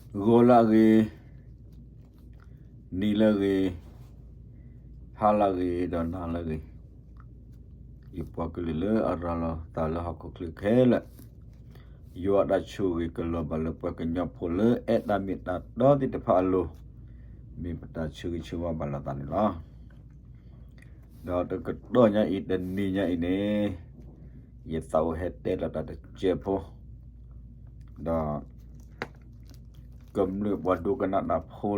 ဂီၤလၢအဂ့ၤ, နံၤလၢအဂ့ၤ, ဟါလၢအဂ့ၤ ဒီးနၤလၢအဂ့ၤ, ယပှၤကလုာ်လၢအရၤလီၤသးလၢဟီၣ်ခိၣ်ချၢခဲလၢာ်, ယွၤအတၢ်ဆိၣ်ဂ့ၤကလီၤဘၣ်လၢပှၤကညီဖိလၢအဲၣ်တၢ်မ့ၢ်တၢ်တီသ့ၣ်တဖၣ်အလိၤ, မ့ၢ်ပတၢ်ဆၢဂ့ၤဆၢဝါဘၣ်လိာ်သးန့ၣ်လီၤ. ဒီးတကတီၢ်ညါအံၤ တနံၤညါအံၤန့ၣ် ယသးအိၣ်ဟဲတဲလီၤတၢ်တစဲးဖိ, ဒီး ကမျၢၢ်ပှၤဒိကနၣ်တၢ်ဖိ,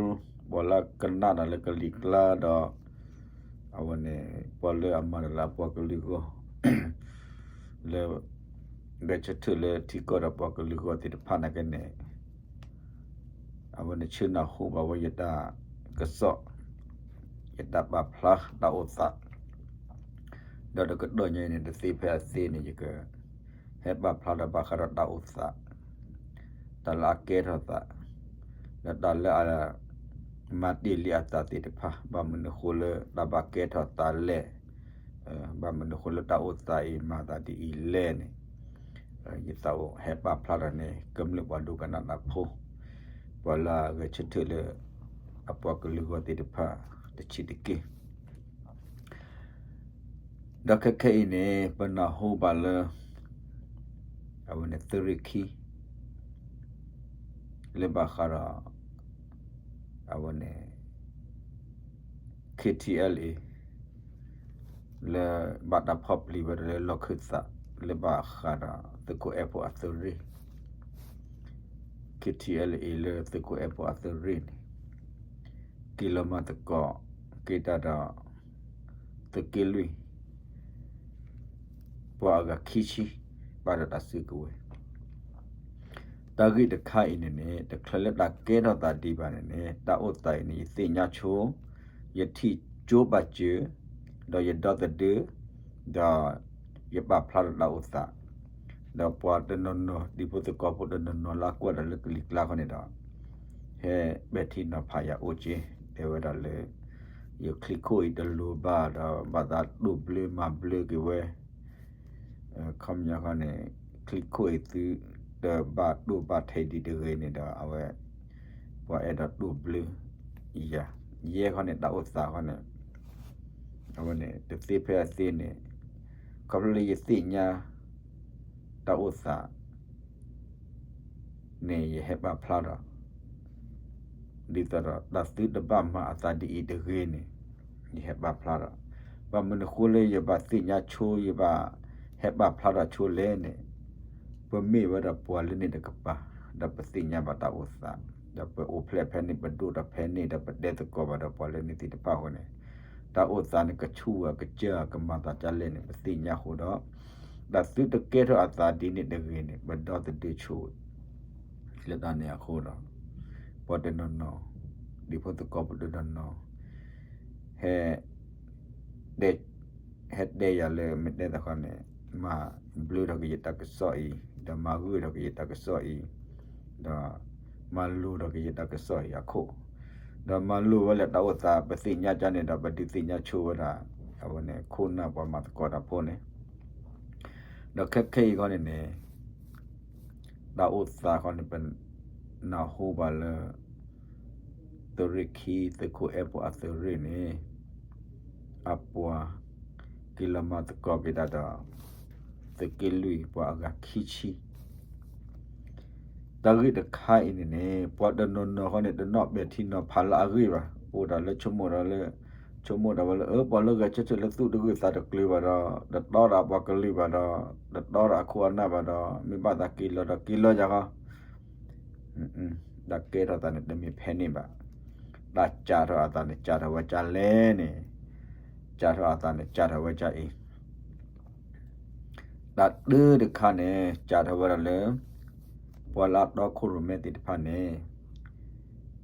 ပှၤလၢကနၣ်တၢ်လၢကလံၤကျါဒီး အဝဲန့ၣ် ပှၤလၢအမၤတၢ်လၢအပှၤကလုာ်ဂီၢ် လၢ ဂဲၤဆၢထၢၣ်လၢထံကီၢ်ဒီးပှၤကလုာ်ဂီၢ်သ့ၣ်တဖၣ်နာ်က့န့ၣ် အဝဲန့ၣ်ဆၢနၢ်ဟူဘၣ်ဝဲယတၢ်ကစီၣ်, ယတၢ်ပာ်ဖျါတၢ်အိၣ်သး, ဒီးတကတီၢ်ညါအံၤန့ၣ် တသ့ဖဲအသ့န့ၣ် ယက ဟဲပာ်ဖျါဒီးဘၣ်ဃးဒီးတၢ်အိၣ်သး, တၢ်လၢအကဲထီၣ်သး, ဒီးတၢ်လၢအ မၤတ့ၢ်လံအသးသ့ၣ်တဖၣ် ဘၣ်မနုၤအဃိလၢတၢ်ဘၣ်ကဲထီၣ်သးလဲၣ်, ဘၣ်မနုၤအဃိလၢတၢ်အိၣ်သးအံၤမၤသးဒ်အံၤလဲၣ်န့ၣ်, ယသးအိၣ်ဟဲပာ်ဖျါထီၣ်န့ၣ် ကမျၢၢ်ပှၤဒိကနၣ်တၢ်ဖိ, ပှၤလၢအဂဲၤဆၢထၢၣ်လၢ အပှၤကလုာ်ဂီၢ်သ့ၣ်တဖၣ် တဆံးတက့ၢ်. ဒီးခဲခဲအံၤန့ၣ် ပနၢ်ဟူဘၣ်လၢ အဝဲန့ၣ်သုးရ့ၣ်ခံ လၢဘၣ်ဃးဒီး အဝဲန့ၣ် KTLA လၢဘၣ်တၢ်ဖီၣ်ပျံၤဝဲဒၣ်လၢလီၢ်ခၢၣ်သး လၢဘၣ်ဃးဒီးသုးခိၣ်အဲၣ်ဖိအသုးရ့ၣ် KTLA လၢသုးခိၣ်အဲၣ်ဖိအသုးရ့ၣ်န့ၣ် က့ၤလီၤမၤသကိးက့ၤတၢ်ဒီး သုးက့လွံၢ် ပှၤအဂၤခံဆံ ဘၣ်ဒီးတၢ်စုကဝဲၤ တၢ်ဂ့ၢ်တခါအံၤန့ၣ်န့ၣ် တချုးလၢတၢ်ကဲထီၣ်သးဒံးဘၣ်န့ၣ်န့ၣ် တၢ်အိၣ်သးအံၤန့ၣ် ယသ့ၣ်ညါဆိ, ယထံၣ်ကၠိဘၣ်စၢၤ, ဒီးယဒီသဒၢ, ဒီးယပာ်ဖျါဒီးတၢ်အိၣ်သး, ဒီးပှၤတနီၤနီၤ ဒံဖိသကိးဖိတနီၤနီၤလၢအကွၢ်တၢ်လၢကလံၤကျါဃီန့ၣ်ဒီး ဟဲပဲာ်ထံနီၤဖးယၤအိၣ်က့ၤ တဲဝဲဒၣ်လၢ ယချံခိၣ်အံၤတလိၤဘၣ်ဒီး ဘၣ်သးတိၢ်ဘျၢမၤဘျၢက့ၤဝဲ ခီပညီဃီန့ၣ် ချံခိၣ်အံၤသုတဘၣ်တိၢ်ဘၣ်ထဲဒံးတဂ့ၤန့ၣ်ဒီး အဝဲ ပှၤအဲၣ်ဒိးတိၢ်ဘျၢယၤ, ယဲဃီန့ၣ် တၢ်အိၣ်သးဃီန့ၣ် အဝဲန့ၣ် တသ့ဖဲအသ့န့ၣ် ခီဖျိလၢယသ့ၣ်ညါ တၢ်အိၣ်သး န့ၣ် ယဟဲပာ်ဖျါဒီး ဒ်သိးဒီး တၢ်သုတဘၣ်မၤအသးဒ်အံၤတဂ့ၤန့ၣ် ယဟဲပာ်ဖျါဒီး ဘၣ်မနုၤဃိလၢယဘၣ်သ့ၣ်ညါဆိ ယဘၣ်ဟဲပာ်ဖျါဒီးဆိလဲၣ်န့ၣ် ပမ့ၢ်ဝဲဒၣ်ပှၤလၢန့ၣ်တကပၤ ဒီးပသ့ၣ်ညါဘၣ်တၢ်အိၣ်သး ဒီးပအိၣ်ဖျဲၣ်ဖဲန့ၣ် ပဒိၣ်ထီၣ်ဖဲန့ၣ် ဒီးပတဲသကိးဘၣ်ဒီးပှၤလၢန့ၣ်သ့ၣ်တဖၣ်အဃိန့ၣ် တၢ်အိၣ်သးန့ၣ် ကဆူၣ်ဧါ ကစၢၢ်ဧါ ကမၤသးဒ်လဲၣ်န့ၣ် ပသ့ၣ်ညါအဃိဒီး တၢ်သုတကဲထီၣ်အသးဒ်န့ၣ်တဂ့ၤန့ၣ် ပဒီသဒၢဆိ လၢတၢ်န့ၣ်အဃိဒီး ပှၤတနီၤနီၤ ဒံဖိသကိးဖိတနီၤနီၤ ဟဲ ဟဲတဲယၤလၢမ့ၢ်တဲသးဃီန့ၣ် မၤဘျၢထီၣ်က့ၤယတၢ်ကစီၣ်အံၤ ဒီးမၤဂၢၢ်ထီၣ်က့ၤယတၢ်ကစီၣ်အံၤ ဒီးမၤလိၤထီၣ်က့ၤယတၢ်ကစီၣ်အံၤအခိၣ် ဒီးမၤလိၤဝဲလၢတၢ်အိၣ်သး ပသ့ၣ်ညါကန့ၣ်ဒီး ပဒုးသ့ၣ်ညါဆိဝဲဒၣ် အဝဲန့ၣ် ခိၣ်နၢ်ပှၤမၤသကိးတၢ်ဖိန့ၣ် ဒီးခဲခဲအံၤဃီန့ၣ်န့ၣ် တၢ်အိၣ်သးဃီန့ၣ် ပနၢ်ဟူဘၣ်လၢ သုးရ့ၣ်ခံ သုးခိၣ်အဲၣ်ဖိအသုးရ့ၣ်န့ၣ် အပှၤ က့ၤလီၤမၤသကိးက့ၤတၢ်ဒီး သုးက့လွံၢ်ပှၤအဂၤခံဆံ တၢ်ဂ့ၢ်တခါအံၤန့ၣ်န့ၣ် ပှၤတနီၤနီၤဃီန့ၣ် တနီၣ်ပဲာ်ထံနီၤဖးလၢအဂ့ၢ်ဘၣ် အိၣ်ဒီးလၢဆိကမိၣ်ဒီးလၢ ဆိကမိၣ်ဒီးဝဲလၢ အၢ ပှၤလၢဂဲၤဆၢထၢၣ်လၢသူၣ်တဂုာ်သးတကျၢၤဘၣ်ဒီး တတီဒီးအပှၤကလုာ်ဘၣ်ဒီး တတီဒီးအခိၣ်အနၢ်ဘၣ်ဒီး မ့ၢ်ဘၣ်သးက့ၤလီၤဒီးက့ၤလီၤယၤဃီ တၢ်ကဲထီၣ်သးန့ၣ် တမ့ၢ်ဖဲန့ၣ်ဘၣ်. တၢ်စးထီၣ်အသးန့ၣ် စးထီၣ်ဝဲဒ်လဲၣ်န့ၣ်, စးထီၣ်အသးန့ၣ် စးထီၣ်ဝဲဒ်အံၤ, တၢ်တၢတခါန့ၣ် စးထီၣ်ဝဲဒၣ်လၢ ပှၤလၢအတီခိၣ်ရိၣ်မဲသ့ၣ်တဖၣ်န့ၣ်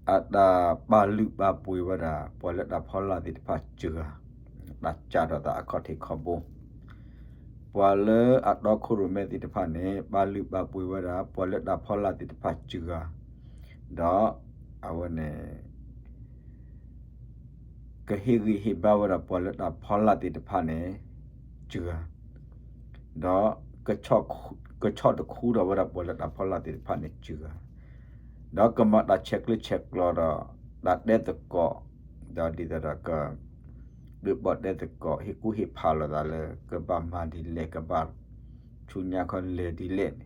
အတၢ်ပာ်လုၢ်ပာ်ပှ့ၤဝဲဒၣ် ပှၤလၢတၢ်ဖီလာ်သ့ၣ်တဖၣ်စှၤ, တၢ်စးထီၣ်သးအခီၣ်ထံးခီၣ်ဘိ ပှၤလၢအတီခိၣ်ရိၣ်မဲသ့ၣ်တဖၣ်န့ၣ် ပာ်လုၢ်ပာ်ပှ့ၤဝဲဒၣ် ပှၤလၢတၢ်ဖီလာ်သ့ၣ်တဖၣ်စှၤ, ဒီးအဝဲန့ၣ် ကဟ့ၣ်ဂံၢ်ဟ့ၣ်ဘါဝဲဒၣ်ပှၤလၢတၢ်ဖီလာ်သ့ၣ်တဖၣ်န့ၣ် စှၤ, ဒီး ကဆီၣ်တခူထီၣ်ဝဲဒၣ်ပှၤလၢတၢ်ဖီလာ်သ့ၣ်တဖၣ်န့ၣ်စှၤ, ဒီးကမၤတၢ်ဆဲးကျၢဆဲးကျိးဒီး တၢ်တဲသကိး, ဒီးဒ်သိးဒီးက ဒုးဘၣ်တဲသကိး ဟ့ၣ်ကူၣ်ဟ့ၣ်ဖးလိာ်သးလၢ ကဘၣ်မၤဒ်လဲၣ် ကဘၣ်ဆူညါခီလဲၤဒ်လဲၣ်န့ၣ်,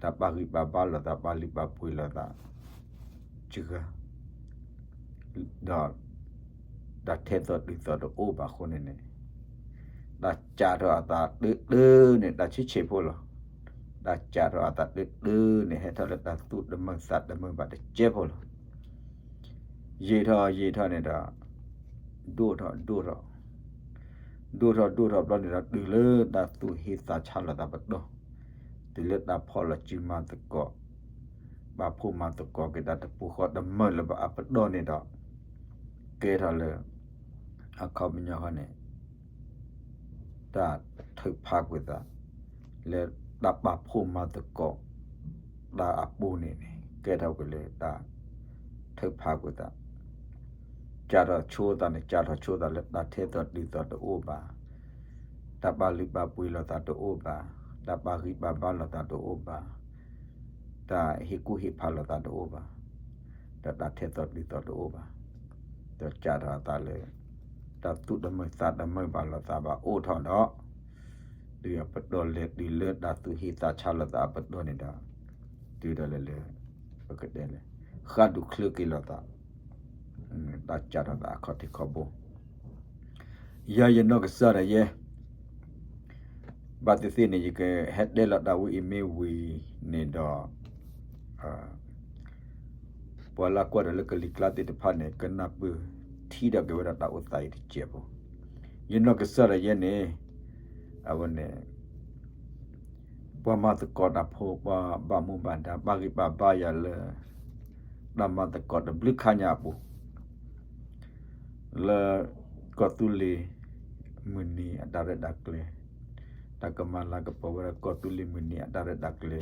တၢ်ပာ်ဂံၢ်ပာ်ဘါလိာ်သး ပာ်လုၢ်ပာ်ပှ့ၤလိာ်သး စှၤ ဒီး တၢ်ထဲသိးတုၤသိးတအိၣ်ဘၣ်အဃိန့ၣ်န့ၣ်, တၢ်စးထီၣ်အသးတၢတၢန့ၣ် တၢ်ဆံးဆံးဖိလီၤ. တၢ်စးထီၣ်အသးတၢတၢန့ၣ် ဟဲထီၣ်လၢတၢ်သူၣ်တမုာ်သးတမုာ်ဘၣ်တကဲဖိလီၤ. ယံာ်ထီၣ်ယံာ်ထီၣ်န့ၣ်ဒီး ဒိၣ်ထီၣ်ဒိၣ်ထီၣ် ဒိၣ်ထီၣ်ဒိၣ်ထီၣ်ဘျီန့ၣ်ဒီး တုၤလၢတၢ်သူၣ်ဟ့သးဆါလိာ်သးပတီၢ်, တုၤလၢတၢ်ဖီၣ်လီၤစုမၤသကိး ပာ်ဖှိၣ်မၤသကိးက့ၤတၢ်တပူၤဃီတမုာ်လၢၤဘၣ်အပတီၢ်န့ၣ်ဒီး ကဲထီၣ်လၢ အခီပညီဃီန့ၣ် တၢ်ထုးဖးကွံာ်သး လၢတၢ်ပာ်ဖှိၣ်မၤသကိး တၢ်အပူၤန့ၣ်န့ၣ် ကဲထီၣ်ကွံာ်လၢတၢ်ထုးဖးကွံာ်သး စးထီၣ်ဆိသးန့ၣ် စးထီၣ်ဆိသးလၢတၢ်ထဲသိးတုၤသိးတအိၣ်ဘၣ်, တၢ်ပာ်လုၢ်ပာ်ပှ့ၤလိာ်သးတအိၣ်ဘၣ်, တၢ်ပာ်ဂံၢ်ပာ်ဘါလိာ်သးတအိၣ်ဘၣ်, တၢ်ဟ့ၣ်ကူၣ်ဟ့ၣ်ဖးလိာ်သးတအိၣ်ဘၣ်, ဒီးတၢ်ထဲသိးတုၤသိးတအိၣ်ဘၣ်, ဒီးစးထီၣ်အသးလၢ တၢ်သူၣ်တမုာ်သးတမုာ်ဘၣ်လိာ်သးဘၣ်အိၣ်ထီၣ်ဒီး တုၤအပတီၢ်လဲၤတုၤလၢတၢ်သူၣ်ဟ့သးဆါလိာ်သးအပတီၢ်န့ၣ်ဒီး တုၤဒၣ်လဲာ်လၢ ပကတဲလဲၣ် ဃၣ်ဒူၣ်ချၢက့ၤလိာ်သး, တၢ်စးထီၣ်သးအခီၣ်ထံးခီၣ်ဘိ ယၤယနီၢ်ကစၢ်ဒၣ်ယဲ ဘၣ်သ့ၣ်သ့ၣ်န့ၣ် ယကဟဲတဲလီၤတၢ်ဝဲအံၤမ့ၢ်ဝံၤန့ၣ်ဒီး ပှၤလၢကွၢ်ဒီးလၢကလံၤကျါသ့ၣ်တဖၣ်န့ၣ် ကနၢ်ပၢၢ်ထံဒီးက့ၤဝဲဒၣ်တၢ်အိၣ်သးအံၤတစဲးဖိ, ယနီၢ်ကစၢ်ဒၣ်ယဲန့ၣ် အဝဲန့ၣ် ပှၤမၤသကိးတၢ်ဖိ ပှၤဘၣ်မူဘၣ်ဒါ ဘၣ်ဂံၢ်ဘၣ်ဘါယၤလၢ တၢ်မၤသကိးတဘျုးခါညါအပူၤ လၢကီၢ်သူလ့ၤမုၢ်နံၤအတၢ်ရဲၣ်တၢ်ကျဲၤ, တၢ်ကမၤလၤကပီၤဝဲဒၣ်ကီၢ်သူလ့ၤမုၢ်နံၤအတၢ်ရဲၣ်တၢ်ကျဲ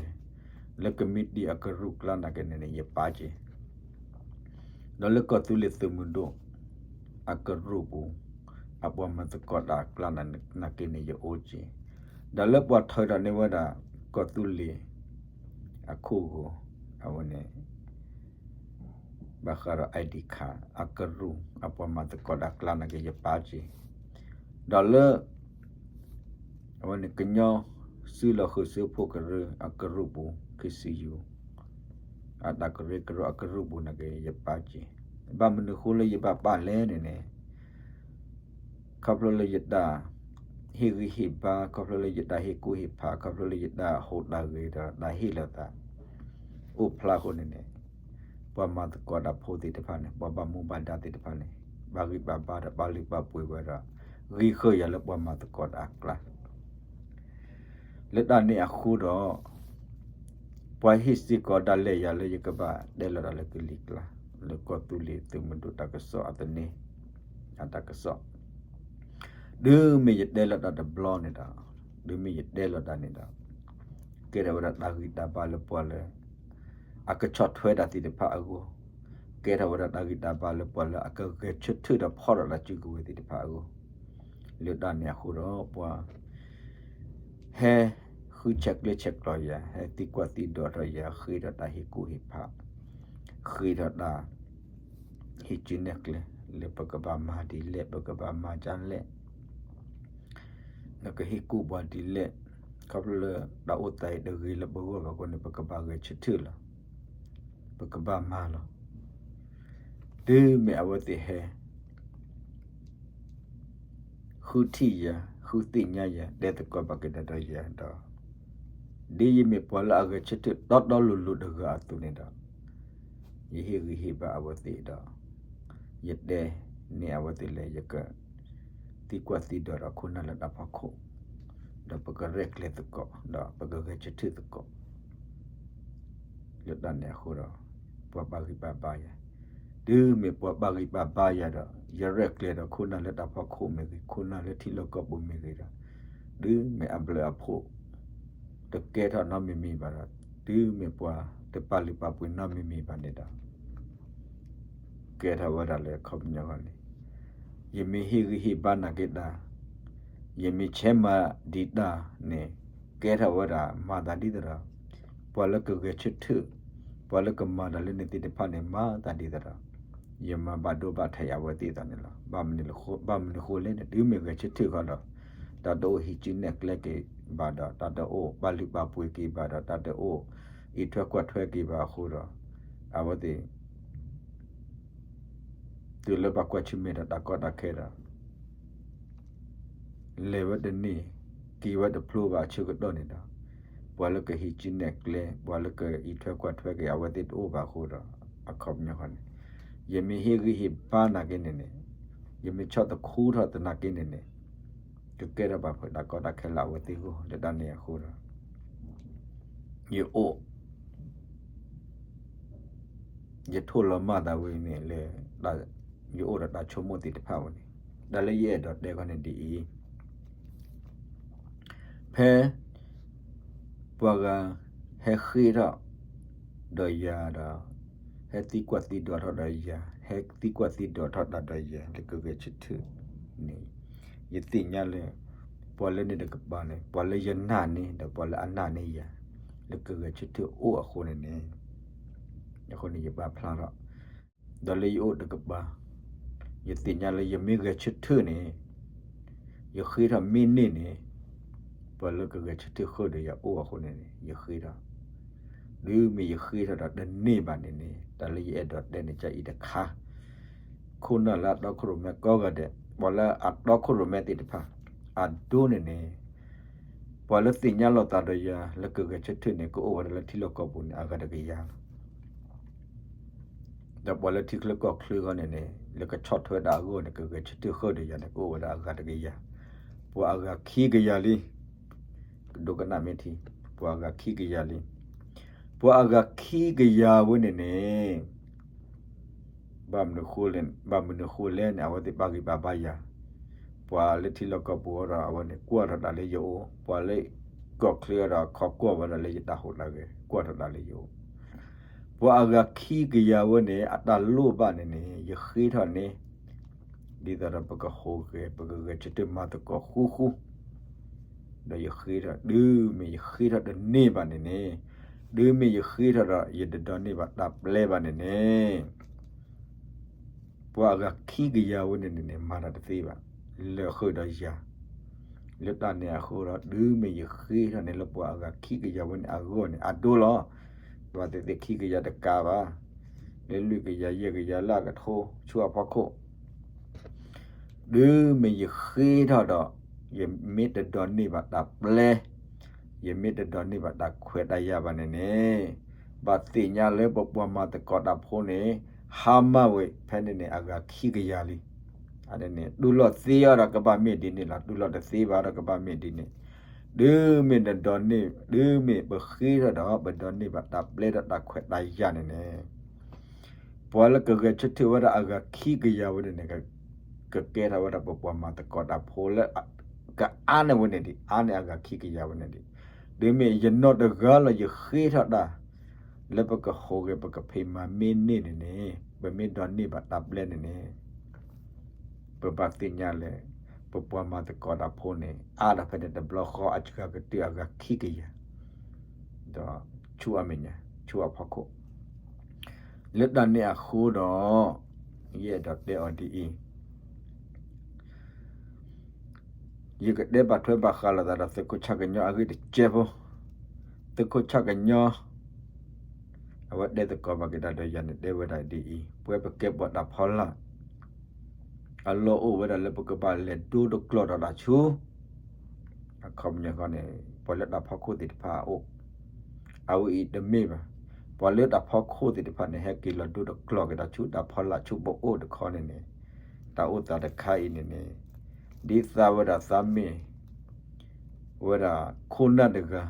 ၤ, လၢကမံးတံာ်အကရူၢ်ကျါနာ်က့န့ၣ်န့ၣ် ယပာ်က့ၤ ဒီးလၢကီၢ်သူလ့ၤသုးမုၢ်ဒိၣ်အကရူၢ်ပူၤ အပှၤမၤသကိးတၢ်အကျါနာ်က့န့ၣ် ယအိၣ်က့ၤ, ဒီးလၢပှၤထုးထီၣ်န့ၢ်ဝဲဒၣ် ကီၢ်သူလ့ၤအခိၣ်ဂီၤ အဝဲန့ၣ် ဘၣ်ဃးဒီး ID card အကရူၢ် အပှၤမၤသကိးတၢ်အကျါနာ်က့ ယပာ်က့ၤ, ဒီးလၢ အဝဲန့ၣ် ကညီစုလီၢ်ဃုာ်စုဖှိၣ်ကရၢအကရူၢ်ပူၤ KCU အတၢ်ကရၢကရိအကရူၢ်ပူၤနာ်က့ ယပာ်က့ၤ, ဘၣ်မနုၤဃိလၢယဘၣ်ပာ်လဲၣ်န့ၣ်န့ၣ် ခီဖျိလၢယတၢ်ဟ့ၣ်ဂံၢ်ဟ့ၣ်ဘါ, ခီဖျိလၢယတၢ်ဟ့ၣ်ကူၣ်ဟ့ၣ်ဖး, ခီဖျိလၢယတၢ်ဟူးတၢ်ဂဲၤဒီးတၢ်ဟ့ၣ်လီၤသး အိၣ်ဖျါအဃိန့ၣ်န့ၣ်, ပှၤမၤသကိးတၢ်ဖိသ့ၣ်တဖၣ်န့ၣ်, ပှၤဘၣ်မူဘၣ်ဒါသ့ၣ်တဖၣ်န့ၣ်, ဘၣ်ဂံၢ်ဘၣ်ဘါဒီးပာ်လုၢ်ပာ်ပှ့ၤဝဲဒီး ဂံၢ်ဃၢၤယၤလၢပှၤမၤသကိးတၢ်အကျါ လၢတၢ်န့ၣ်အဃိဒီး ပှၤဟ့ၣ်စ့ၢ်ကီးဒၣ်လဲာ်ယၤလၢယကဘၣ်တဲလီၤတၢ်လၢကလံၤကျါ, လၢကီၢ်သူလ့ၤသုးမုၢ်ဒိၣ်တၢ်ကစီၣ်အသန့, အတၢ်ကစီၣ်, တုၤမ့ၢ်ယတဲလီၤတၢ်တဘျီန့ၣ်ဒီး, တုၤမ့ၢ်ယတဲလီၤတၢ်န့ၣ်ဒီး, ကဲထီၣ်ဝဲဒၣ်တၢ်ဂံၢ်တၢ်ဘါလၢပှၤလၢ အကဆီၣ်ထွဲတၢ်သ့ၣ်တဖၣ်အဂီၢ်, ကဲထီၣ်ဝဲဒၣ်တၢ်ဂံၢ်တၢ်ဘါလၢပှၤလၢအကဂဲၤဆၢထၢၣ်ဒီးဖီၣ်ဒီးတၢ်စုကဝဲၤသ့ၣ်တဖၣ်အဂီၢ်, လၢတၢ်န့ၣ်အဃိဒီးပှၤ ဟဲဃုဆဲးကျၢဆဲးကျိးယၤ, ဟဲသံကွၢ်သံဒိးထီၣ်ယၤ, ဃ့ထီၣ်တၢ်ဟ့ၣ်ကူၣ်ဟ့ၣ်ဖး, ဃ့ထီၣ်တၢ် ဟ့ၣ်ကူၣ်နဲၣ်ကျဲ လၢပကဘၣ်မၤဒ်လဲၣ် ပကဘၣ်မၤဒ်လဲၣ်, နကဟ့ၣ်ကူၣ်ပှၤဒ်လဲၣ်, ခီဖျိလၢတၢ်အိၣ်သးအံၤတဂ့ၤလၢပဂီၢ်ဘၣ်အဃိန့ၣ် ပကဘၣ်ဂဲၤဆၢထၢၣ်လီၤ, ပကဘၣ်မၤလီၤ. တုၤမ့ၢ်အဝဲသ့ၣ်ဟဲ ဃုထံၣ်ယၤ, ဃုသ့ၣ်ညါယၤ, တဲသကိးဘၣ်က့ၤဒီးယၤဒီး, ဒ်ယမ့ၢ်ပှၤလၢအဂဲၤဆၢထၢၣ်တီတီလိၤလိၤတဂၤအသိးန့ၣ်ဒီး, ယဟ့ၣ်ဂံၢ်ဟ့ၣ်ဘါအဝဲသ့ၣ်ဒီး, ယတဲန့ၢ်အဝဲသ့ၣ်လၢယက သံကွၢ်သံဒိးဒီးခိၣ်နၢ်လၢတၢ်ဖီခိၣ်, ဒီးပကရဲၣ်ကျဲၤသကိး, ဒီးပကဂဲၤဆၢထၢၣ်သကိး လၢတၢ်န့ၣ်အဃိဒီး, ပှၤဘၣ်ဂံၢ်ဘၣ်ဘါယၤ, တုၤမ့ၢ်ပှၤဘၣ်ဂံၢ်ဘၣ်ဘါယၤဒီး ယရဲၣ်ကျဲၤဒီးခိၣ်နၢ်လၢတၢ်ဖီခိၣ်မ့ၢ်ဂ့ၤ, ခိၣ်နၢ်လၢထံလီၢ်ကီၢ်ပူၤမ့ၢ်ဂ့ၤဒီး, တုၤမ့ၢ်အဘျုးအဖှိၣ် တကဲထီၣ်နီတမံၤမံၤဘၣ်ဒီး, တုၤမ့ၢ်ပှၤတပာ်လုၢ်ပာ်ပှ့ၤနီတမံၤမံၤဘၣ်န့ၣ်ဒီး ကဲထီၣ်ဝဲဒၣ်လၢခီပညီန့ၣ်, ယမ့ၢ်ဟ့ၣ်ဂံၢ်ဟ့ၣ်ဘါနာ်က့တၢ်, ယမ့ၢ်ဆဲးမၤဒံးတၢ်န့ၣ်, ကဲထီၣ်ဝဲဒၣ်မၤသးဒ်သိးဒီး ပှၤလၢကဂဲၤဆၢထၢၣ် ပှၤလၢကမၤတၢ်လၢန့ၣ်သ့ၣ်တဖၣ်န့ၣ် မၤသးဒ်သိးဒီး ယမၤဘၣ်ဒိဘၣ်ထံးအဝဲသ့ၣ်အသိးန့ၣ်လီၤ. ဘၣ်မနုၤအဃိလဲၣ်န့ၣ် တုၤမ့ၢ်ဂဲၤဆၢထၢၣ်ဃီဒီး တၢ်တအိၣ်ဟံးစုနဲၣ်ကျဲက့ၤဘၣ်ဒီး တၢ်တအိၣ်ပာ်လုၢ်ပာ်ပှ့ၤက့ၤဘၣ်ဒီး တၢ်တအိၣ်အံးထွဲကွၢ်ထွဲက့ၤဘၣ်အဃိဒီး အဝဲသ့ၣ် တုၤလၢဘၣ်ကွၢ်ဆၢၣ်မဲာ်ဒီးတၢ်ကီတၢ်ခဲဒီး လဲၤဝဲတန့ၢ် က့ၤဝဲတဖျိဘၣ်အဆၢကတီၢ်န့ၣ်ဒီး ပှၤလၢကဟံးစုနဲၣ်ကျဲ ပှၤလၢကအံးထွဲကွၢ်ထွဲက့ၤ အဝဲသ့ၣ်တအိၣ်ဘၣ်အဃိဒီး အခီပညီဃီန့ၣ် ယမ့ၢ်ဟ့ၣ်ဂံၢ်ဟ့ၣ်ဘါနာ်က့န့ၣ်န့ၣ် ယမ့ၢ်ဆီၣ်သခူထီၣ်သနာ်က့န့ၣ်န့ၣ် ကကဲထီၣ်ဘၣ်ဖဲတၢ်ကီတၢ်ခဲလၢအဝဲသ့ၣ်အဂီၢ် လၢတၢ်န့ၣ်အဃိဒီး ယအိၣ် ယထိၣ်လီၤမၢ်သးဝဲန့ၣ်လၢ ယအိၣ်ဒီးတၢ်ဆိကမိၣ်သ့ၣ်တဖၣ်ဝဲန့ၣ် တၢ်လၢယအဲၣ်ဒိးတဲခီန့ၣ်ဒ်အံၤ ဖဲ ပှၤဂၤဟဲဃ့ထီၣ်ဒီးယၤဒီး ဟဲသံကွၢ်သံဒိးထီၣ်ဒီးယၤ ဟဲသံကွၢ်သံဒိးထီၣ်တၢ်ဒီးယၤ လၢကဂဲၤဆၢထၢၣ်န့ၣ် ယသ့ၣ်ညါလၢ ပှၤလၢန့ၣ်တကပၤန့ၣ် ပှၤလၢယနာ်န့ၢ် ဒီးပှၤလၢအနာ်န့ၢ်ယၤ လၢကဂဲၤဆၢထၢၣ်အိၣ်အဃိန့ၣ်န့ၣ် အဃိန့ၣ်ယပာ်ဖျါထီၣ် ဒီးလၢယအိၣ်တကပၤ ယသ့ၣ်ညါလၢယမ့ၢ်ဂဲၤဆၢထၢၣ်န့ၣ် ယဃ့ထီၣ်မ့ၢ်န့ၢ်န့ၣ် ပှၤလၢကဂဲၤဆၢထၢၣ်ဃုာ်ဒီးယၤအိၣ်အဃိန့ၣ်န့ၣ် ယဃ့ထီၣ် တုၤမ့ၢ်ယဃ့ထီၣ်ဒီးတန့ၢ်ဘၣ်န့ၣ်န့ၣ် တၢ်လၢယအဲၣ်ဒိးတဲန့ၣ်ကအံၤတခါ ခိၣ်နၢ်လၢအတီခိၣ်ရိၣ်မဲကိးဂၤဒဲး ပှၤလၢအတီခိၣ်ရိၣ်မဲသ့ၣ်တဖၣ် အဒိန့ၣ်န့ၣ် ပှၤလၢသ့ၣ်ညါလိာ်သးဒီးယၤ လၢကဂဲၤဆၢထၢၣ်န့ၣ် ကအိၣ်ဝဲဒၣ်လၢထံလီၢ်ကီၢ်ပူၤန့ၣ် အဂၤတကယၤလီၤ. ဒီးပှၤလၢထံချၢကီၢ်ချၢဃီန့ၣ်န့ၣ် လၢကဆီၣ်ထွဲဒၣ်အဂီၢ်န့ၣ် ကဂဲၤဆၢထၢၣ်ဃုာ်ဒီးယၤန့ၣ် ကအိၣ်ဝဲဒၣ်အဂၤတကယၤ, ပှၤအဂၤခံကယၤလံ. ကဒိကနၣ်မ့ၢ်ထံ, ပှၤအဂၤခံကယၤလံ. ပှၤအဂၤခံကယၤဝဲန့ၣ်န့ၣ် ဘၣ်မနုၤဃိလဲၣ်န့ၣ် အဝဲသ့ၣ်ပာ်ဂံၢ်ပာ်ဘါယၤ, ပှၤလၢထံလီၢ်ကီၢ်ပူၤဒီး အဝဲန့ၣ် ကွၢ်ထီၣ်တၢ်လၢယအိၣ်, ပှၤလၢကီၢ်ချၢဒီး ခီကွၢ်ဝဲဒၣ်လၢယတၢ်ဟူးတၢ်ဂဲၤ ကွၢ်ထီၣ်တၢ်လၢယအိၣ်, ပှၤအဂၤခံကယၤဝဲန့ၣ် အတၢ်လိၣ်ဘၣ်န့ၣ်န့ၣ် ယဃ့ထီၣ်န့ၣ် ဒ်သိးဒီးပကဟူးဂဲၤ ပကဂဲၤဆၢထၢၣ်မၤသကိးဃူဃူ, ဒီးယဃ့ထီၣ် တုၤမ့ၢ်ယဃ့ထီၣ်တန့ၢ်ဘၣ်န့ၣ်န့ၣ်, တုၤမ့ၢ်ယဃ့ထီၣ်ဒီး ယတဒိးန့ၢ်ဘၣ်တၢ်ပျဲဘၣ်န့ၣ်န့ၣ် ပှၤအဂၤခံကယၤဝဲန့ၣ်န့ၣ်န့ၣ် မၤတၢ်တသ့ဘၣ်, လဲၤဃုာ်ဒီးယၤ, လၢတၢ်န့ၣ်အဃိဒီး တုၤမ့ၢ်ယဃ့ထီၣ်န့ၣ်လၢပှၤအဂၤခံကယၤဝဲန့ၣ်အဂီၢ်န့ၣ် အဒိလီၤ, ပှၤသ့ၣ်သ့ၣ်ခံကယၤတကးဘၣ်, လၢလွံၢ်ကယၤယဲၢ်ကယၤလၢအကထိဆူအဖီခိၣ် တုၤမ့ၢ်ယဃ့ထီၣ်ဒီး ယမ့ၢ်တဒိးန့ၢ်ဘၣ်တၢ်ပျဲ, ယမ့ၢ်တဒိးန့ၢ်ဘၣ်တၢ်ခွဲးတၢ်ယာ်ဘၣ်န့ၣ်န့ၣ်, ဘၣ်သ့ၣ်ညါလၢပပှၤမၤသကိးတၢ်ဖိန့ၣ် ဟါမၢ်ဝဲဖဲန့ၣ်န့ၣ် အဂၤခံကယၤလံ. အန့ၣ်န့ၣ် တူၢ်လိာ်သ့အီၤဒီးကဘၣ်မ့ၢ်ဒ်န့ၣ်လီၤ, တူၢ်လိာ်တသ့ဘၣ်ဒီးကဘၣ်မ့ၢ်ဒ်န့ၣ်, တုၤမ့ၢ်နဒိးန့ၢ် တုၤမ့ၢ်ပဃ့ထီၣ်ဒီး ပဒိးန့ၢ်ဘၣ်တၢ်ပျဲဒီးတၢ်ခွဲးတၢ်ယာ်န့ၣ်န့ၣ် ပှၤလၢကဂဲၤဆၢထၢၣ်ဝဲဒၣ်အဂၤခံကယၤဝဲန့ၣ်န့ၣ် ကကဲထီၣ်ဝဲဒၣ်ပပှၤမၤသကိးတၢ်ဖိလၢ ကအါန့ၢ်ဝဲန့ၣ်ဒံး, အါန့ၢ်အဂၤခံကယၤဝဲန့ၣ်ဒံး, တုၤမ့ၢ်ယနီၢ်တဂၤလီၤ ယဃ့ထီၣ်တၢ် လၢပကဟူးဂဲၤ ပကဖံးမၤမ့ၢ်န့ၢ်န့ၣ်န့ၣ်, ပမ့ၢ်ဒိးန့ၢ်ဘၣ်တၢ်ပျဲန့ၣ်န့ၣ် ပဘၣ်သ့ၣ်ညါလၢ ပပှၤမၤသကိးတၢ်ဖိန့ၣ် အါဒၣ်ဖဲန့ၣ်တဘျီဃီအစှၤကတၢၢ်အဂၤခံကယၤ, ဒီးဆူအမဲာ်ညါ ဆူအဖီခိၣ်, လၢတၢ်န့ၣ်အဃိဒီး ယအဲၣ်ဒိးတဲအီၤဒ်အံၤ ယကတဲဘၣ်ထွဲဘၣ်ဃးလိာ်သးဒီးသုးခိၣ်ဆၣ်ကညီအဂ့ၢ်တကဲဖိ, သုးခိၣ်ဆၣ်ကညီ အဝဲတဲသကိးဘၣ်က့ၤတၢ်ဒီးယၤန့ၣ် တဲဝဲဒၣ်ဒ်အံၤ, ပဝဲပကဲပှၤတၢ်ဖီလာ် အလီၢ်အိၣ်ဝဲဒၣ်လၢပကဘၣ်လဲၤဒိတကျိာ်ဒီးတၢ်ဆူ အခီပညီဃီန့ၣ် ပှၤလၢတၢ်ဖီခိၣ်သ့ၣ်တဖၣ်အအိၣ်, အဝဲအံၤတမ့ၢ်ဘၣ်, ပှၤလၢတၢ်ဖီခိၣ်သ့ၣ်တဖၣ်န့ၣ် ဟဲက့ၤလီၤဒိတကျိာ်က့ၤတၢ်ဆူတၢ်ဖီလာ်ဆူပအိၣ်တခီန့ၣ်န့ၣ်, တၢ်အိၣ်သးတခါအံၤန့ၣ်န့ၣ် ဒ်သးဝဲဒၣ်သးမ့ၢ် ဝဲဒၣ်ခိၣ်နၢ်တဂၤ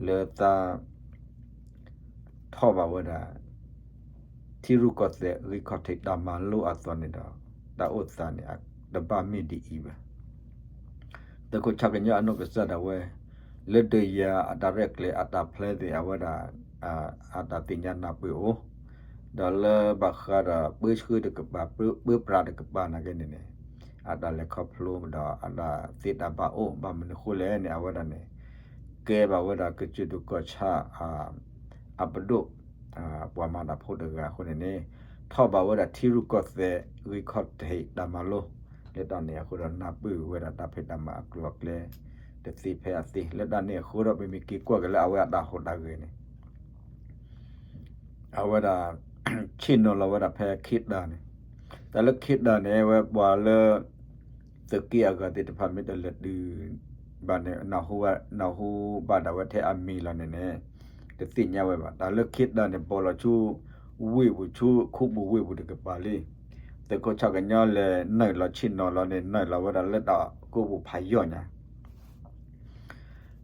လၢသး ထီၣ်ဘၣ်ဝဲဒၣ် ထံရူၢ်ကီၢ်သဲးဂံၢ်ခီၣ်ထံးတၢ်မၤလိအသိးန့ၣ်ဒီး တၢ်အိၣ်သးန့ၣ် တဘၣ်မ့ၢ်ဒ်အံၤဘၣ်. သုးခိၣ်ဆၣ်ကညီအနီၢ်ကစၢ်ဒၣ်ဝဲ လၢဒုးယၤအတၢ်ရဲၣ်ကျဲၤအတၢ်ဖျဲသ့ၣ် အဝဲဒၣ် အတၢ်သ့ၣ်ညါနၢ်ပၢၢ်အိၣ်, ဒီးလၢဘၣ်ဃးဒီးပၢဆှၢတကပၤ ပၢပြးတကပၤနာ်က့န့ၣ်န့ၣ် အတၢ်လဲၤခီဖျိဒီးအတၢ်သ့တၢ်ဘၣ်အိၣ် ဘၣ်မနုၤဃိလဲၣ်န့ၣ် အဝဲဒၣ်န့ၣ် ကဲဘၣ်ဝဲဒၣ်ကစၢၢ်ဒိၣ်ကီၢ်ဆၣ် အပဒိၣ် ပှၤမၤတၢ်ဖိတဂၤအဃိန့ၣ်န့ၣ် ထီၣ်ဘးဝဲဒၣ်ထံရူၢ်ကီၢ်သဲးဂံၢ်ခီၣ်ထံးတၢ်မၤလိ လၢတၢ်န့ၣ်အဃိဒီး နၢ်ပၢၢ်ဝဲဒၣ်တၢ်ဖံးတၢ်မၤအကျိၤအကျဲ တသ့ဖဲအသ့ လၢတၢ်န့ၣ်အဃိဒီး ပမ့ၢ်က့ၤကွၢ်က့ၤလၢအဝဲအတၢ်ဟူးတၢ်ဂဲၤန့ၣ် အဝဲဒၣ် ဆ့ၣ်နီၤလီၤဝဲဒၣ်ဖဲခ့တၢၣ်န့ၣ် တၢ်လၢခ့တၢၣ်န့ၣ် ဝဲပှၤလၢ သုးက့အဂၤသ့ၣ်တဖၣ်မ့ၢ်တလဲၤတုၤဘၣ်န့ၣ် နၢ်ဟူဘၣ်ဒၣ်ဝဲထဲအမံၤလီၤန့ၣ်န့ၣ် တသ့ၣ်ညါဝဲဘၣ်. တၢ်လၢခ့တၢၣ်န့ၣ် ဘီၣ်လီၤဆူ ဝ့ၢ်ပူၤဆူ ခူပူၤဝ့ၢ်ပူၤတကပၤလံ. သုးခိၣ်ဆၣ်ကညီလဲၤနုာ်လီၤဆ့ၣ်နီၤလီၤန့ၣ် နုာ်လီၤဝဲဒၣ်လၢတၢ်ကိးပူၤဖးယီၢ်ညါ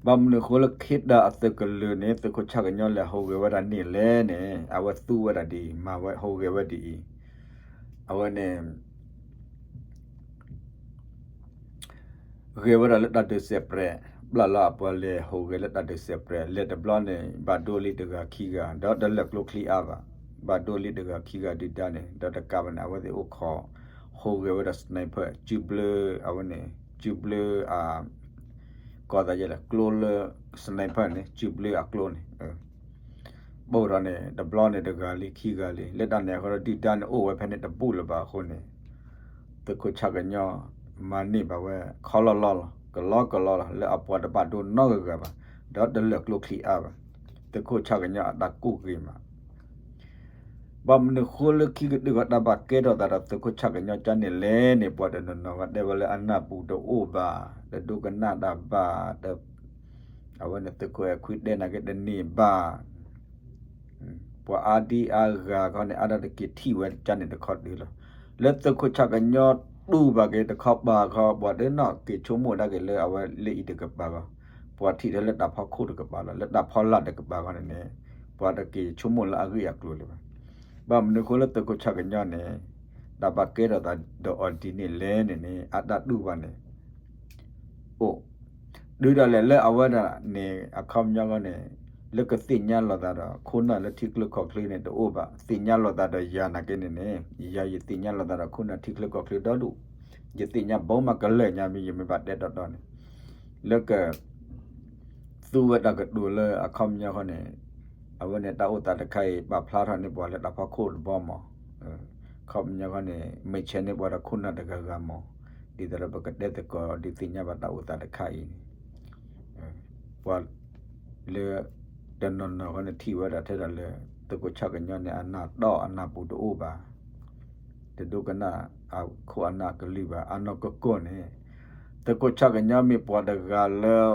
ဘၣ်မနုၤအဃိလၢခ့တၢၣ်အသုးကလုာ်န့ၣ် သုးခိၣ်ဆၣ်ကညီလဲၤဟူးဂဲၤဝဲဒၣ်န့ၣ်လဲၣ်န့ၣ် အဝဲသူဝဲဒၣ်ဒ်အံၤ မၤဝဲဟူးဂဲၤဝဲဒ်အံၤ အဝဲန့ၣ် ဂဲၤဝဲဒၣ်လၢတၢ်ဒုးစဲးပြဲး ဘျၣ်လီၤအပှၤလဲၤဟူးဂဲၤလၢတၢ်ဒုးစဲးပြဲး လဲၤတဘျီန့ၣ် ဘၣ်ဒိလံတဂၤခံဂၤ ဒီးတလၢာ်ကျိချံအါဘၣ် ဘၣ်ဒိလံတဂၤခံဂၤဒုၣ်ဒါန့ၣ် ဒီးတကးဘၣ်န့ၣ် အဝဲသ့ၣ်အိၣ်ခိး ဟူးဂဲၤဝဲဒၣ် sniper စုဘျၢ အဝဲန့ၣ် စုဘျၢအ ကီၢ်သးယဲလဲၣ် ကျိလၢ sniper န့ၣ် စုဘျၢအကျိန့ၣ် ဘၣ်ဒီးန့ၣ် တဘျီန့ၣ်တဂၤလံခံဂၤလံ လၢတၢ်န့ၣ်အဃိဒီး ဒုၣ်ဒါန့ၣ်အိၣ်ဝဲဖဲန့ၣ်တဘူၣ်လၢၤဘၣ်အဃိန့ၣ် သုးခိၣ်ဆၣ်ကညီ မၤန့ၢ်ဘၣ်ဝဲ ခီလီၤလီၤလီၤ ကလီကလီလီၤ လၢအပှၤတဘၣ်ဒိနီတဂၤဘၣ် ဒီးတလၢာ်ကျိချံအါဘၣ် သုးခိၣ်ဆၣ်ကညီအတၢ်ကူၣ်ဂ့ၤမး ဘၣ်မနုၤဃိလၢခံကတၢၢ်ဃီ တၢ်ဘၣ်ကဲထီၣ်သးဒီးသုးခိၣ်ဆၣ်ကညီကၢ်န့ၣ်လဲၣ်န့ၣ် ပှၤတနီၤနီၤဂၤတဲဝဲလၢအနၢ်ပူၤတအိၣ်ဘၣ်, တဒိကနၣ်တၢ်ဘၣ်, အဝဲန့ၣ်သုးခိၣ်အဲၣ်ခွံတဲနာ်က့တန့ၢ်ဘၣ်. ပှၤအါဒံအါဂၤခီန့ၣ် အါဒၣ်တက့ၤထံၣ်ဝဲကၢ်န့ၣ်တခီတုၤလီၤ. လၢသုးခိၣ်ဆၣ်ကညီတူၢ်ဘၣ်က့ၤတခီပၤခီ ပှၤတနီၤက့ၤဆိကမိၣ်ဒၣ်က့ၤလၢအဝဲလၢအံၤတကပၤခီ, ပှၤထံၣ်ထဲလၢတၢ်ဖီခိၣ်တကပၤလီၤ. လၢတၢ်ဖီလာ်တကပၤခီန့ၣ်န့ၣ် ပှၤတက့ၤဆိကမိၣ်လၢအဂ့ၢ်အကျိၤလၢၤဘၣ်. ဘၣ်မနုၤဃိလၢသုးခိၣ်ဆၣ်ကညီန့ၣ် တၢ်ဘၣ်ကဲထီၣ်သးဒီးအီၤဒ်န့ၣ်လဲၣ်န့ၣ်န့ၣ် အတၢ်တူၢ်ဘၣ်န့ၣ် အိၣ်, ဒုးဒၣ်လဲာ်လၢအဝဲဒၣ်န့ၣ် အခီပညီဃီန့ၣ် လၢကသ့ၣ်ညါလိာ်သးဒီးခိၣ်နၢ်လၢထံချၢကီၢ်ချၢန့ၣ် တအိၣ်ဘၣ်. သ့ၣ်ညါလိာ်သးဒီးယၤနာ်က့န့ၣ်န့ၣ် ယၤယသ့ၣ်ညါလိာ်သးဒီးခိၣ်နၢ်ထံချၢကီၢ်ချၢဒီဒူၣ်, ယသ့ၣ်ညါဘီမးကလၢာ်ညါမ့ၢ် ယမ့ၢ်ဘၣ်တဲတီတီန့ၣ် လၢက သူဝဲတၢ်ကတိၤလၢအခီပညီဃီန့ၣ် အဝဲန့ၣ်တၢ်အိၣ်သးတခါအံၤ ပာ်ဖျါထီၣ်န့ၢ်ပှၤလၢတၢ်ဖီခိၣ်တဘီမး, အခီပညီဃီန့ၣ် မ့ၢ်ဆဲးန့ၢ်ပှၤဒီးခိၣ်နၢ်တဂၤဂၤမး, ဒ်သိးဒီးပကတဲသကိးဒုးသ့ၣ်ညါဘၣ်တၢ်အိၣ်သးတခါအံၤန့ၣ် ပှၤလၢ တနီၤနီၤဃီန့ၣ်ထံၣ်ဝဲဒၣ်ထဲဒၣ်လၢ သုးခိၣ်ဆၣ်ကညီန့ၣ် အနၢ်တီၢ်အနၢ်ပူၤတအိၣ်ဘၣ်, တဒိကနၣ်အခိၣ်အနၢ်ကလုၢ်ဘၣ်. အနီၢ်ကီၢ်ကီၢ်န့ၣ် သုးခိၣ်ဆၣ်ကညီမ့ၢ်ပှၤတဂၤလၢ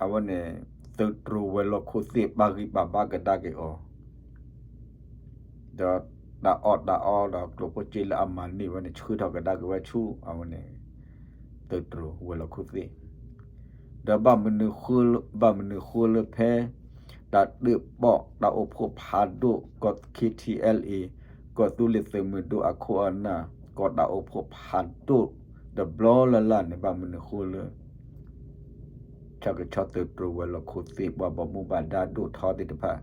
အဝဲန့ၣ် သုးတြိၤဝဲၤလီၢ်ခိၣ်သ့ၣ် ပာ်ဂံၢ်ပာ်ဘါကဒါက့ၤအီၤ ဒီးတၢ်အီၣ်တၢ်အီဒီးကျိၣ်ဖိစ့လၢအမၤန့ၢ်ဝဲန့ၣ် ဆှၢထီၣ်ကဒါက့ၤဝဲဆူ အဝဲန့ၣ် သုးတြိၤဝဲၤလီၢ်ခိၣ်သ့ၣ်, ဒီးဘၣ်မနုၤဃိလၢဖဲ တၢ်ဒုးပိာ်တၢ်အိၣ်ဖှိၣ်ဖးဒိၣ် ကီၢ် ခ့ထံအဲလ်အ့ ကီၢ်သူလ့ၤသုးမုၢ်ဒိၣ်အခိၣ်အနၢ် ကီၢ်တၢ်အိၣ်ဖှိၣ်ဖးဒိၣ်တဘျီလၢ်လၢ်န့ၣ် ဘၣ်မနုၤဃိလၢ ဆၣ်ကဆီသုးတြိၤဝဲၤလီၢ်ခိၣ်သ့ၣ် ပှၤဘၣ်မူဘၣ်ဒါဒိၣ်ထီသ့ၣ်တဖၣ်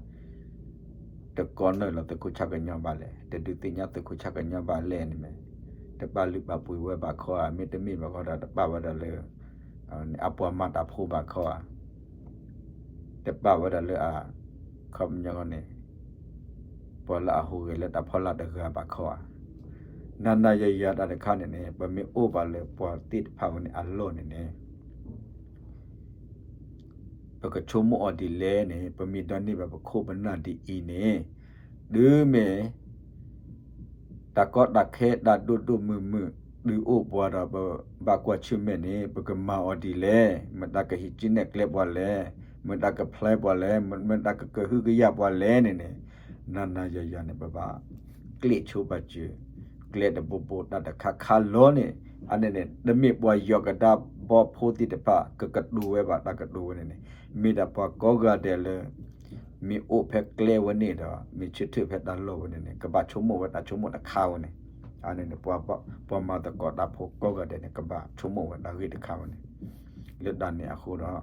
တကိးနၢ်လီၤသုးခိၣ်ဆၣ်ကညီဘၣ်လဲၣ်, တဒုးသ့ၣ်ညါသုးခိၣ်ဆၣ်ကညီဘၣ်လဲၣ်န့ၣ်မ့ၢ် တပာ်လုၢ်ပာ်ပှ့ၤဝဲဘၣ်ခီဧါ, မ့တမ့ၢ်ဘၣ်ခီဒီး တပာ်ဝဲဒၣ်လၢ အပှၤမၤတၢ်ဖိဘၣ်ခီဧါ, တပာ်ဝဲဒၣ်လၢအ ခီပညီန့ၣ် ပှၤလၢအဟူးဂဲၤလၢတၢ်ဖီလာ်တဂၤဘၣ်ခီဧါ. နၤနၤယၤယၤတၢ်တခါန့ၣ်န့ၣ် ပမ့ၢ်အိၣ်ဘၣ်လၢပှၤသ့ၣ်တဖၣ်ဝဲန့ၣ်အလီၢ်န့ၣ်န့ၣ် ပကဆိကမိၣ်အီၤဒ်လဲၣ်န့ၣ် ပမ့ၢ်ဒိးန့ၢ်ဘၣ်ပခိၣ်ပနၢ်ဒ်အံၤန့ၣ် တုၤမ့ၢ် တၢ်ကီတၢ်ခဲတၢ်ဒိၣ်ဒိၣ်မုၢ်မုၢ် တုၤအိၣ်ပှၤဒီးပဘၣ်ကွၢ်ဆၢၣ်မဲာ်န့ၣ် ပကမၤအီၤဒ်လဲၣ်, မတၤကဟံးစုနဲၣ်ကျဲပှၤလဲၣ်, မတၤကဖျဲပှၤလဲၣ်, မတၤကကဟုကယာ်ပှၤလဲၣ်န့ၣ်န့ၣ် နၤနၤယၤယၤန့ၣ် ပဘၣ်ကျ့ၣ်ဆိဘၣ်စၢၤ ကျဲတဘိဘိတၢ်တခါခါလီၤန့ၣ် အန့ၣ်န့ၣ် တမ့ၢ်ပှၤယီၤကဒါဘီဖိသ့ၣ်တဖၣ် ကကတိၤဝဲဘၣ်တၢ်ကတိၤဝဲန့ၣ်န့ၣ် မ့ၢ်ဒၣ်ပှၤကိးဂၤဒဲးလၢ မ့ၢ်အိၣ်ဖဲကျဲဝဲန့ၣ်ဒီး မ့ၢ်ဆၢထၢၣ်ဖဲတၢ်လီၢ်ဝဲန့ၣ်န့ၣ် ကဘၣ်ဆိကမိၣ်ဝဲတၢ်ဆိကမိၣ်တခါဝဲန့ၣ် အန့ၣ်န့ၣ် ပှၤမၤသကိးတၢ်ဖိကိးဂၤဒဲးန့ၣ် ကဘၣ်ဆိကမိၣ်ဝဲတၢ်ဂ့ၢ်တခါဝဲန့ၣ် လၢတၢ်န့ၣ်အဃိဒီး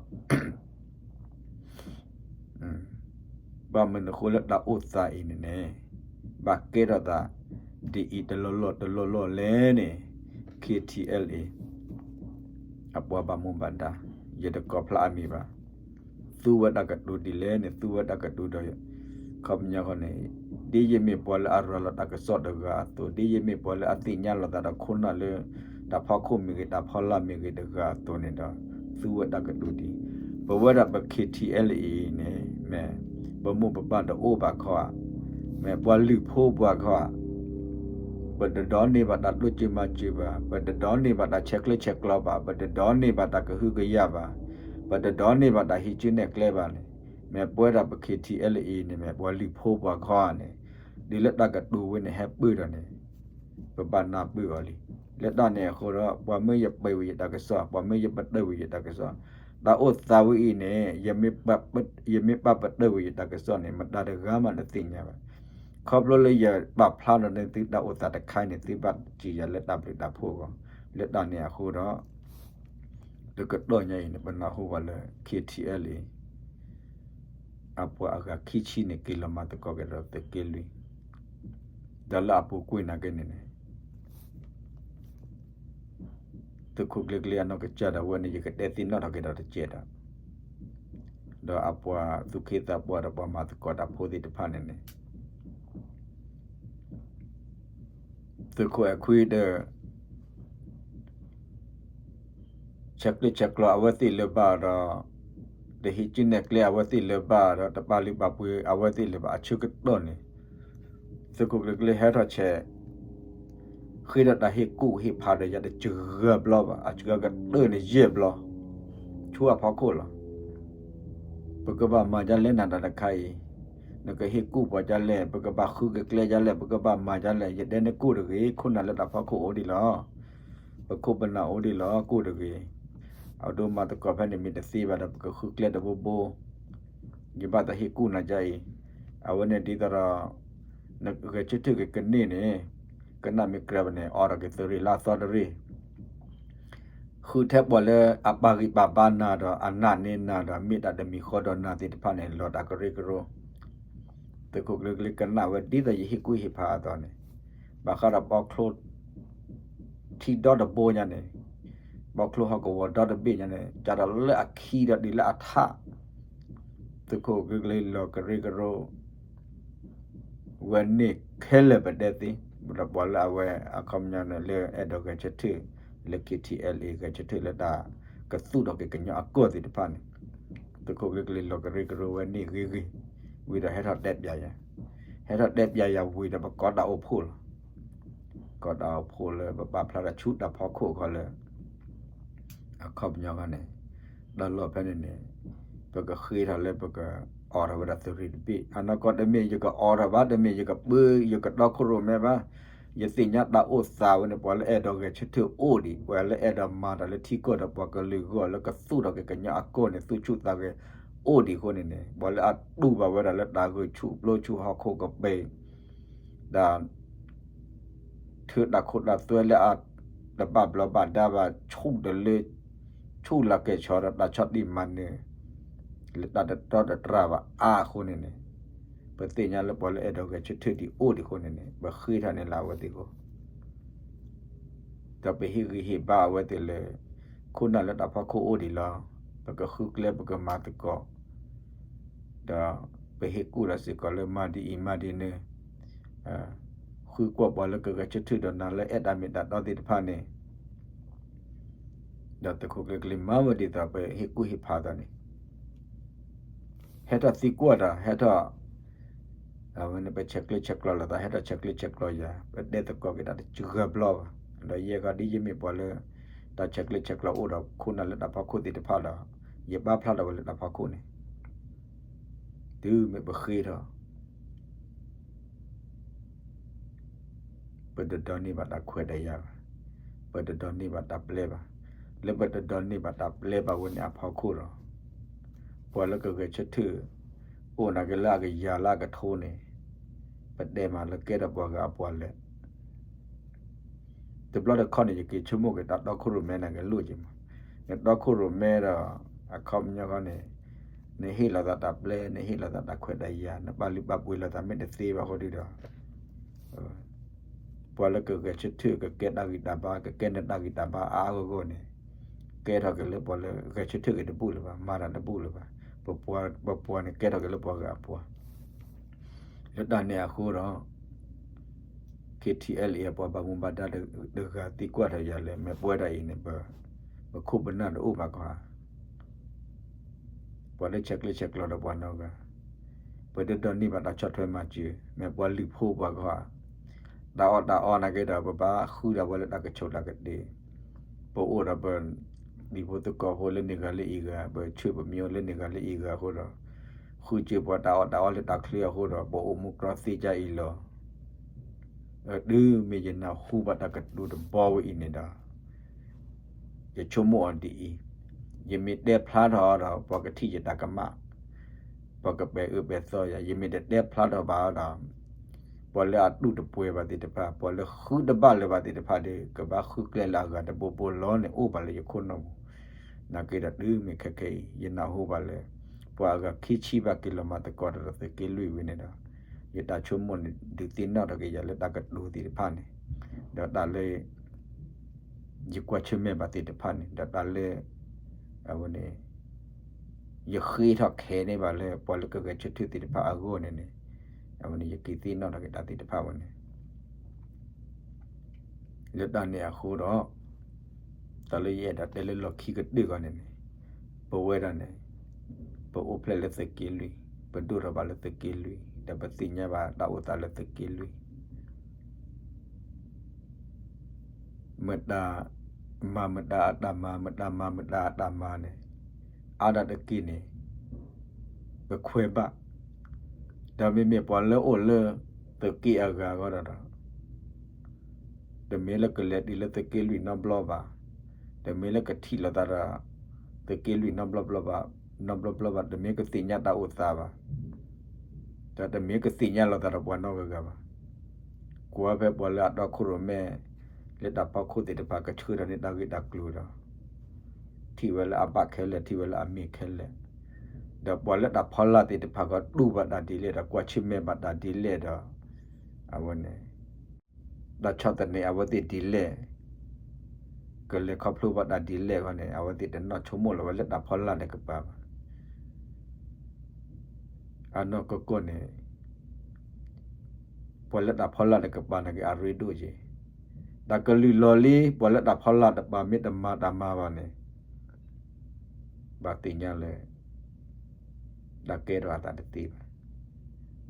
ဘၣ်မနုၤအဃိလၢတၢ်အိၣ်သးအံၤန့ၣ်န့ၣ် ဘၣ်ကဲထီၣ်သး ဒ်အံၤတလီၢ်လီၢ်တလီၢ်လီၢ်လဲၣ်န့ၣ် ခ့ထံအဲလ်အ့ အပှၤဘၣ်မူဘၣ်ဒါ ယတကိးဖျါအမံၤဘၣ် သူဝဲတၢ်ကတိၤဒ်လဲၣ်န့ၣ် သူဝဲတၢ်ကတိၤဒီး ခီပညီဃီန့ၣ် ဒ်ယမ့ၢ်ပှၤလၢအရၤလီၤတၢ်ကစီၣ်တဂၤအသိး, ဒ်ယမ့ၢ်ပှၤလၢအသ့ၣ်ညါလိာ်သးဒီးခိၣ်နၢ်လၢ တၢ်ဖီခိၣ်မ့ၢ်ဂ့ၤ တၢ်ဖီလာ်မ့ၢ်ဂ့ၤတဂၤအသိးန့ၣ်ဒီး သူဝဲတၢ်ကတိၤဒ်အံၤ, ပဝဲဒၣ်ပ ခ့ထံအဲလ်အ့ န့ၣ် မ့ၢ် ပမိၢ်ပပၢ်တအိၣ်ဘၣ်ခီဧါ, မ့ၢ်ပှၤလုၢ်ဖိပှၤခီဧါ, ပတဒိးန့ၢ်ဘၣ်တၢ်တိစၢၤမၤစၢၤဘၣ်, ပတဒိးန့ၢ်ဘၣ်တၢ်ဆဲးကျၢဆဲးကျိးဘၣ်, ပတဒိးန့ၢ်ဘၣ်တၢ်ကဟုကယာ်ဘၣ်, ပတဒိးန့ၢ်ဘၣ်တၢ်ဟံးစုနဲၣ်ကျဲဘၣ်န့ၣ်, မ့ၢ်ပဝဲဒၣ်ပ ခ့ထံအဲလ်အ့ န့ၣ် မ့ၢ်ပှၤလုၢ်ဖိပှၤခီဧါန့ၣ်, ဒ်လၢတၢ်ကတိၤဝဲန့ၣ်ဟဲပၢၢ်ဒီးန့ၣ် ပဘၣ်နၢ်ပၢၢ်အီၤလံ. လၢတၢ်န့ၣ်အဃိဒီး ပှၤမ့ၢ်ယပာ်ဝဲယတၢ်ကစီၣ်, ပှၤမ့ၢ်ယပာ်တ့ၢ်ဝဲယတၢ်ကစီၣ်, တၢ်အိၣ်သးဝဲအံၤန့ၣ် ယမ့ၢ်ပာ်ပာ်တ့ၢ်ဝဲယတၢ်ကစီၣ်န့ၣ် မတၤတဂၤမးတသ့ၣ်ညါဘၣ်. ခီဖျိလၢယပာ်ဖျါဒီးန့ၣ် သုတၢ်အိၣ်သးတခါအံၤန့ၣ် သုဘၣ်စံးယၤလၢတၢ်ဘျုးတၢ်ဖှိၣ်အဂီၢ်. လၢတၢ်န့ၣ်အဃိဒီး တကတီၢ်ညါအံၤန့ၣ် ပနၢ်ဟူဘၣ်လၢ ခ့ထံအဲလ်အ့ အပှၤအဂၤခံဆံန့ၣ် က့ၤလီၤမၤသကိးက့ၤဒီးသုးက့လွံၢ်, ဒီးလၢအပူၤကွံာ်နာ်က့န့ၣ်န့ၣ် သုးခိၣ်ကျ့ကျ့အနီၢ်ကစၢ်ဒၣ်ဝဲန့ၣ် ယကတဲသ့ၣ်နီၣ်ထီၣ်က့ၤဒီးတကဲးဒီး, ဒီးအပှၤသူၣ်က့သးပှၢ်ဒီးပှၤမၤသကိးတၢ်ဖိသ့ၣ်တဖၣ်န့ၣ်န့ၣ် သုးခိၣ်အဲၣ်ခွံဒီး ဆဲးကျၢဆဲးကျိးအဝဲသ့ၣ်လၢၤဘၣ်ဒီး, တဟံးစုနဲၣ်ကျဲအဝဲသ့ၣ်လၢၤဘၣ်ဒီး တပာ်လုၢ်ပာ်ပှ့ၤအဝဲသ့ၣ်လၢၤဘၣ် အဆၢကတီၢ်န့ၣ် သုးခိၣ်ကျ့ကျ့ဟဲထီၣ်ဆဲး ဃ့ဒီးတၢ်ဟ့ၣ်ကူၣ်ဟ့ၣ်ဖးဒီးယၤတစှၤဘျီဘၣ်, အစှၤကတၢၢ်န့ၣ်ယဲၢ်ဘျီ, ဆူအဖီခိၣ်လီၤ. ပကဘၣ်မၤဒ်လဲၣ်နၤတၢ်တခါအံၤ, နကဟ့ၣ်ကူၣ်ပှၤဒ်လဲၣ်, ပကဘၣ်ဃုက့ၤကျဲဒ်လဲၣ်, ပကဘၣ်မၤဒ်လဲၣ်, ယတဲန့ၢ်ကူၣ်တဂ့ၤ, ခိၣ်နၢ်လၢတၢ်ဖီခိၣ်အိၣ်ဒံးလီၤ, ပခိၣ်ပနၢ်အိၣ်ဒံးလီၤ, ကူၣ်တဂ့ၤ. အဒိမၤသကိးဖဲန့ၣ်မ့ၢ်တသ့ဘၣ်ဒီး ပကဃုကျဲတဘိဘိ, ယဘၣ်တၢ်ဟ့ၣ်ကူၣ်နၤဒ်အံၤ, အဝဲန့ၣ်ဒ်သိးဒီး နဂဲၤဆၢထၢၣ်က့ၤကန့ၢ်န့ၣ်, ကနၣ်မ့ၢ်ကြၢးဘၣ်န့ၣ် အိးထီၣ်က့ၤသုးရ့ၣ်လၢအသီတရ့ၣ် ဃုထဲပှၤလၢအပာ်ဂံၢ်ပာ်ဘါနၤဒီး အနာ်န့ၢ်နၤဒီး မ့ၢ်တၢ်တမံၤဃီဒီးနၤသ့ၣ်တဖၣ်န့ၣ် လီၤတၢ်ကရၢကရိ, သုးခိၣ်ကျ့ကျ့ကနၣ်ဝဲဒ်သိးယဟ့ၣ်ကူၣ်ဟ့ၣ်ဖးအသိးန့ၣ်, ဘၣ်ဃးဒီးဘီချိ ထံဒီတဘိညါန့ၣ်, ဘီချိဟီၣ်ကဝီၤဒီတဘ့ၣ်ညါန့ၣ် ကးဒီးလၢအခံဒီးတုၤလၢအထး သုးခိၣ်ကျ့ကျ့လီၤကရၢကရိ ဝဲန့ၣ်ခဲလၢာ်ပတဲသ့, ဒီးပှၤလၢအဝဲအခီပညီန့ၣ် လၢအဲၣ်ဒိးဂဲၤဆၢထၢၣ် လၢ ခ့ထံအဲလ်အ့ ဂဲၤဆၢထၢၣ်လၢတၢ်ကသူၣ်ထီၣ်က့ၤကညီအကီၢ်သ့ၣ်တဖၣ်န့ၣ်, သုးခိၣ်ကျ့ကျ့လီၤကရၢကရိဝဲန့ၣ်ဂ့ၤဂ့ၤ, ဝံၤဒီးဟဲထီၣ်တဲပၠးယၤ, ဟဲထီၣ်တဲပၠးယၤဝံၤဒီးပကိးတၢ်အိၣ်ဖှိၣ်လီၤ. ကိးတၢ်အိၣ်ဖှိၣ်လၢပပာ်ဖျါထီၣ်ဆူတၢ်ဖီခိၣ်အဂီၢ်လၢ အခီပညီန့ၣ်, တၢ်လီၢ်ဖဲန့ၣ်န့ၣ်, ပကဃ့ထီၣ်လၢပကအိးထီၣ်ဝဲဒၣ်သုးရ့ၣ်တဘ့ၣ်, အနီၢ်ကီၢ်တမ့ၢ်ယကအိးထီၣ်ဘၣ်, တမ့ၢ်ယကပၢ ယကတီခိၣ်ရိၣ်မဲဘၣ်, ယသ့ၣ်ညါတၢ်အိၣ်သးဝဲန့ၣ် ပှၤလၢအဲၣ်ဒိးဂဲၤဆၢထၢၣ်အိၣ်ဒံး, ပှၤလၢအဲၣ်ဒိးမၤတၢ်လၢထံကီၢ်ဒီးပှၤကလုာ်အဂီၢ်လၢကသူၣ်ထီၣ်က့ၤကညီအကီၢ်န့ၣ် သူၣ်ဆူၣ်သးဂဲၤအိၣ်ဒံးအဃိန့ၣ်န့ၣ်, ပှၤလၢအတူၢ်ဘၣ်ဝဲဒၣ်လၢတၢ်ဂုာ်ဆူၣ်ပျိဆူၣ်ဟီၣ်ခိၣ်ကပ့ၤ တၢ် ထုးတၢ်ခိတၢ်သွဲလၢအတဘၣ်ဘျီးဘၣ်ဒါဘၣ် ဆူၣ်တလၢ ဆူၣ်လၢကဲၣ်ဆိးဒီးတၢ်ဆီၣ်တံၢ်မၤနၢၤ လၢတၢ်တတြီတတြၢ်ဘၣ်အါအဃိန့ၣ်န့ၣ်, ပသ့ၣ်ညါလၢပှၤလၢအဲၣ်ဒိးဂဲၤဆၢထၢၣ်ဒံးအိၣ်ဒံးအဃိန့ၣ်န့ၣ် ပဃ့ထီၣ်န့ၢ်လၢအဝဲသ့ၣ်အဂီၢ် ဒီးပဟ့ၣ်ဂံၢ်ဟ့ၣ်ဘါအဝဲသ့ၣ်လၢ ခိၣ်နၢ်လၢတၢ်ဖီခိၣ်အိၣ်ဒံးလီၤ. ပကဃုကျဲပကမၤသကိး ဒီးပဟ့ၣ်ကူၣ်ဒီးစ့ၢ်ကီးလၢမၤဒ်အံၤမၤဒ်နုၤ, ဃုကွၢ်ပှၤလၢကဂဲၤဆၢထၢၣ်ဒီးနၤလၢအဲၣ်တၢ်မ့ၢ်တၢ်တီသ့ၣ်တဖၣ်န့ၣ်, ဒီးသုးခိၣ်ကျ့ကျ့မၤဝဲဒ်သိးပဟ့ၣ်ကူၣ်ဟ့ၣ်ဖးအသိးန့ၣ် ဟဲထီၣ်သံကွၢ်တၢ် ဟဲထီၣ် အဝဲန့ၣ် ပဆဲးကျၢဆဲးကျိးလိာ်သး ဟဲထီၣ်ဆဲးကျၢဆဲးကျိးယၤ ပတဲသကိးက့ၤတၢ်တစှၤဘျီဘၣ်. ဒီးယဲခီဒ်ယမ့ၢ်ပှၤလၢ တၢ်ဆဲးကျၢဆဲးကျိးအိၣ်ဒီးခိၣ်နၢ်လၢတၢ်ဖီခိၣ်သ့ၣ်တဖၣ်ဒီး ယပာ်ဖျါထီၣ်ဝဲလၢတၢ်ဖီခိၣ်န့ၣ် တုၤမ့ၢ်ပဃ့ထီၣ် ပတဒိးန့ၢ်ဘၣ်တၢ်ခွဲးတၢ်ယာ်ဘၣ်, ပတဒိးန့ၢ်ဘၣ်တၢ်ပျဲဘၣ်. လၢပတဒိးန့ၢ်ဘၣ်တၢ်ပျဲဘၣ်ဝဲန့ၣ်အဖီခိၣ်ဒီး ပှၤလၢကဂဲၤဆၢထၢၣ် အိၣ်နာ်က့လၢအကယၤလၢအကထိန့ၣ် ပတဲမးလၢကဲထီၣ်ပှၤဂၤအပှၤလဲၣ်. တဘျီတခီန့ၣ် ယက့ၤဆိကမိၣ်က့ၤတၢ်တီခိၣ်ရိၣ်မဲနာ်က့လိၣ်က့ၤမး. နတီခိၣ်ရိၣ်မဲဒီး အခီပညီဃီန့ၣ် နဟ့ၣ်လီၤသးတၢ်ပျဲ နဟ့ၣ်လီၤသးတၢ်ခွဲးတၢ်ယာ် နပာ်လုၢ်ပာ်ပှ့ၤလီၤသးမ့ၢ်တသ့ဘၣ်အဃိဒီး ပှၤလၢကဂဲၤဆၢထၢၣ်ကကဲတၢ်ဂံၢ်တၢ်ဘါ ကကဲနတၢ်ဂံၢ်တၢ်ဘါအါအါဂီၢ်ဂီၢ်န့ၣ် ကဲထီၣ်က့ၤလၢပှၤလၢဂဲၤဆၢထၢၣ်က့ၤတဘူၣ်လၢၤဘၣ် မၤတၢ်တဘူၣ်လၢၤဘၣ်. ပပှၤန့ၣ်ကဲထီၣ်က့ၤလၢပှၤဂၤအပှၤ လၢတၢ်န့ၣ်အဃိဒီး ခ့ထံအဲလ်အ့ ပှၤဘၣ်မူဘၣ်ဒါတဂၤသံကွၢ်ထီၣ်ယၤလၢ မ့ၢ်ပဝဲဒၣ်အံၤန့ၣ် ပခိၣ်ပနၢ်တအိၣ်ဘၣ်ခီဧါ, ပှၤလၢဆဲးကျၢဆဲးကျိးဒီးပှၤနီတဂၤ, ပတဒိးန့ၢ်ဘၣ်တၢ်ဆီၣ်ထွဲမၤစၢၤ, မ့ၢ်ပှၤလုၢ်ဖိပှၤခီဧါ, တၢ်အီၣ်တၢ်အီနာ်က့ဒီး ပဘၣ်ဃုဒၣ်ဝဲလၢတၢ်ကဆိၣ်တၢ်ကတ့ၢ်, ပအိၣ်ဒီးပ တံၤဖိသကိးဖိလၢန့ၢ်ဂၤလၢအံၤဂၤ, ပဆၢပမံၤလၢန့ၢ်ဂၤလၢအံၤဂၤအဃိဒီး, ဃုစၢၤပှၤတၢ်အီၣ်တၢ်အီလၢတၢ်ချၢအဃိဒီး ပအိၣ်မူတြီသ့ဒ်အံၤလီၤ. တုၤမ့ၢ်ယနၢ်ဟူဘၣ်တၢ်ကတိၤတဘီဝဲအံၤန့ၣ်ဒီး ယဆိကမိၣ်အီၤဒ်အံၤ, ယမ့ၢ်တဲဖျါထီၣ်အီၤဒီး ပှၤကထံၣ်ယတၢ်ကမၣ်, ပှၤကပဲာ်အၢပဲာ်သီယၤ, ယမ့ၢ်တတဲဖျါထီၣ်ဘၣ်အီၤဒီး ပှၤလၢအတူၢ်တပှဲၤဘၣ်သ့ၣ်တဖၣ်, ပှၤလၢဃုတဘၣ်လၢၤဘၣ်သ့ၣ်တဖၣ်ဒီး ကဘၣ်ဃုကျဲလၢအဂၤတဘိဘိလီၤန့ၣ် အိၣ်ဘၣ်လၢယခိၣ်နူာ်ပူၤ, နာ်က့ဒီးတုၤမ့ၢ်ခဲခဲအံၤ ယနၢ်ဟူဘၣ်လၢ ပှၤအဂၤခံဆံဘၣ်က့ၤလီၤမၤသကိးတၢ်ဒီးသုးက့လွံၢ်ဝံၤန့ၣ်ဒီး ယတၢ်ဆိကမိၣ်န့ၣ် ဒုးသ့ၣ်နီၣ်ထီၣ်က့ၤယၤလၢတၢ်ကတိၤသ့ၣ်တဖၣ်န့ၣ်, ဒီးတၢ်လၢ ယကွၢ်ဆၢၣ်မဲာ်ဘၣ်သ့ၣ်တဖၣ်န့ၣ် ဒီးတၢ်လၢ အဝဲန့ၣ် ယဃ့ထီၣ်ခဲန့ၢ်ဘၣ်လၢ ပှၤလၢကဂဲၤဆၢထၢၣ်သ့ၣ်တဖၣ်အဂီၢ်န့ၣ်န့ၣ်, အဝဲန့ၣ် ယက့ၤသ့ၣ်နီၣ်ထီၣ်က့ၤတၢ်သ့ၣ်တဖၣ်ဝဲန့ၣ် လၢတၢ်န့ၣ်အဃိဒီး တၢ်လၢယအဲၣ်ဒိးတဲလၢလီၢ်ခံကတၢၢ်ဂီၢ်န့ၣ်န့ၣ်, ပဝဲဒၣ်န့ၣ် ပအိၣ်ဖျဲၣ်လၢသုးက့လွံၢ်, ပဒိၣ်ထီၣ်ဘၣ်လၢသုးက့လွံၢ် ဒီးပသ့ၣ်ညါဘၣ်တၢ်အိၣ်သးလၢသုးက့လွံၢ် မတၤမၤမတၤအတၢ်မၤ, မတၤမၤမတၤအတၢ်မၤန့ၣ် အါဒၣ်တက့ၢ်န့ၣ် ပခွဲးဘၣ်, ဒီးမ့မ့ၢ်ပှၤလၢအိၣ်လၢသုးက့အဂၤအဂီၢ်ဒီး တမ့ၢ်လၢကလဲၤတုၤလၢသုးက့လွံၢ်နီတဘျီဘၣ်, တမ့ၢ်လၢကထံၣ်လိာ်သးဒီး သုးက့လွံၢ်နီတဘျီဘၣ်, နီတဘျီဘၣ်, တမ့ၢ်ကသ့ၣ်ညါတၢ်အိၣ်သးဘၣ်, ဒီးတမ့ၢ်ကသ့ၣ်ညါလိာ်သးဒီးပှၤနီတဂၤဂၤဘၣ်. ကွၢ်ဖဲပှၤလၢအတီခိၣ်ရိၣ်မဲ လၢတၢ်ဖီခိၣ်သ့ၣ်တဖၣ် ကဆှၢထီၣ်န့ၢ်တၢ်ဂ့ၢ်တၢ်ကျိၤဒီး ထံၣ်ဝဲလၢအဘၣ်ခဲလၢာ်, ထံၣ်ဝဲလၢအမ့ၢ်ခဲလၢာ်, ဒီးပှၤလၢတၢ်ဖီလာ်သ့ၣ်တဖၣ်ကတူၢ်ဘၣ်တၢ်ဒ်လဲၣ်ဒီး ကွၢ်ဆၢၣ်မဲာ်ဘၣ်တၢ်ဒ်လဲၣ်ဒီး အဝဲန့ၣ် တၢ်ဆီၣ်သနံးအဝဲသ့ၣ်ဒ်လဲၣ်, ကလဲၤခီဖျိဘၣ်တၢ်ဒ်လဲၣ်အဂီၢ်န့ၣ် အဝဲသ့ၣ်တနီၣ်ဆိကမိၣ်လီၤဝဲလၢတၢ်ဖီလာ်တကပၤဘၣ်. အနီၢ်ကီၢ်ကီၢ်န့ၣ် ပှၤလၢတၢ်ဖီလာ်တကပၤန့ၣ်က့ၤအရ့ဒိၣ်က့ၤ, တၢ်ကလုၢ်လီၤလံ ပှၤလၢတၢ်ဖီလာ်တကပၤမ့ၢ်တမၤတၢ်မၤဘၣ်န့ၣ် ဘၣ်သ့ၣ်ညါလၢ တၢ်ကဲထီၣ်အသးတသ့ဘၣ်.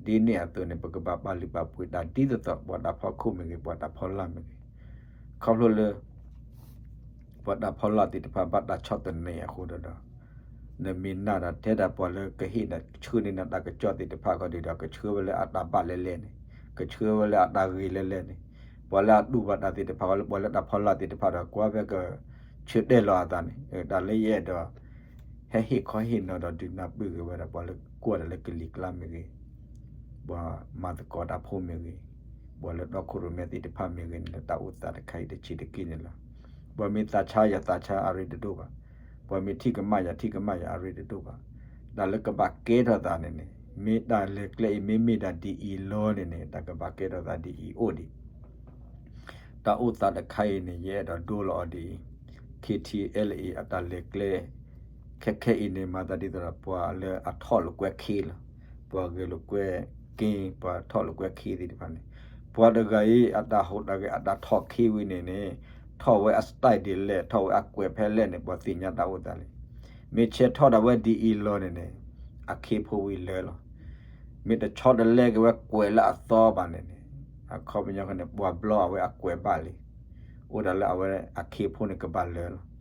ဒ်န့ၣ်အသိးန့ၣ် ပကဘၣ်ပာ်လုၢ်ပာ်ပှ့ၤတၢ်ဒ်သိးသိး ပှၤတၢ်ဖီခိၣ်မ့ၢ်ဂ့ၤ, ပှၤတၢ်ဖီလာ်မ့ၢ်ဂ့ၤ, ခီဖျိလၢ ပှၤတၢ်ဖီလာ်သ့ၣ်တဖၣ် ဘၣ်တၢ်ဆီၣ်သနံးအဃိဒီး နမ့ၢ်နာ်ဒီး ထဲဒၣ်ပှၤလၢကဟ့ၣ်နၤ ဆှၢန့ၢ်နၤတၢ်ကစီၣ်သ့ၣ်တဖၣ်ဃီဒီး ကဆှၢဝဲလၢအတၢ်ဘၣ်လဲၣ်လဲၣ်န့ၣ်, ကဆှၢဝဲလၢအတၢ်ဂ့ၤလဲၣ်လဲၣ်န့ၣ်, ပှၤလၢအတူၢ်ဘၣ်တၢ်သ့ၣ်တဖၣ်ဃီလၢ ပှၤလၢတၢ်ဖီလာ်သ့ၣ်တဖၣ်ဒီး ကွၢ်ဖဲကဆၢတဲာ်လီၤအသးန့ၣ်, တၢ်လၢယအဲၣ်ဒိး ဟဲဟ့ၣ်ခီဟ့ၣ်နီၤဒီးဒုးနၢ်ပၢၢ်က့ၤဝဲဒၣ် ပှၤလၢကွၢ်တၢ်လၢကလံၤကျါမ့ၢ်ဂ့ၤ, ပှၤမၤသကိးတၢ်ဖိမ့ၢ်ဂ့ၤ, ပှၤလၢတီခိၣ်ရိၣ်မဲသ့ၣ်တဖၣ်မ့ၢ်ဂ့ၤန့ၣ် လၢတၢ်အိၣ်သးတခါအံၤတဆံးတက့ၢ်န့ၣ်လီၤ. ပှၤမ့ၢ်သးဆါယၤသးဆါအရ့တဒိၣ်ဘၣ်, ပှၤမ့ၢ်ထံၣ်ကမၣ်ယၤထံၣ်ကမၣ်ယၤအရ့တဒိၣ်ဘၣ်, တၢ်လၢကဘၣ်ကဲထီၣ်သးန့ၣ်န့ၣ် မ့ၢ်တၢ်လဲၤကျဲအံၤမ့မ့ၢ်ဒၣ်ဒ်အံၤလီၤန့ၣ်န့ၣ် တၢ်ကဘၣ်ကဲထီၣ်သးဒ်အံၤအိၣ်ဒံး တၢ်အိၣ်သးတခါအံၤန့ၣ် ယအဲၣ်ဒိးဒိလီၤအီၤဒ်အံၤ, ခ့ထံအဲလ်အ့ အတၢ်လဲၤကျဲ ခဲခဲအံၤန့ၣ် မၤသးဒ်သိးဒီး ပှၤလၢအထီၣ်လိာ်ကွဲခ့လီၤ. ပှၤဂဲၤလိာ်ကွဲက့ၤ ပှၤထီၣ်လိာ်ကွဲခ့သ့ၣ်တဖၣ်န့ၣ်, ပှၤတဂၤအံၤ အတၢ်ဟူးတၢ်ဂဲၤ အတၢ်ထီၣ်ခ့ဝံၤန့ၣ်န့ၣ် ထီၣ်ဝဲအ style ဒ်လဲၣ် ထီၣ်ဝဲအကွဲးဖဲလဲၣ်န့ၣ် ပှၤသ့ၣ်ညါတၢ်အိၣ်သးလံ. မ့ၢ်ဆဲးထီၣ်ဒၣ်ဝဲဒ်အံၤလီၤန့ၣ်န့ၣ် အခ့ဖိဝံၤလၢာ်လီၤ. မ့ၢ်တဆီတလဲက့ၤဝဲကွဲးလၢအသီဘၣ်န့ၣ်န့ၣ် အခီပညီဃီန့ၣ် ပှၤဘျီအဝဲအကွဲးဘၣ်လံ. အိၣ်ဒၣ်လၢအဝဲအခ့ဖိန့ၣ်ကဘၣ်လၢာ်လီၤ.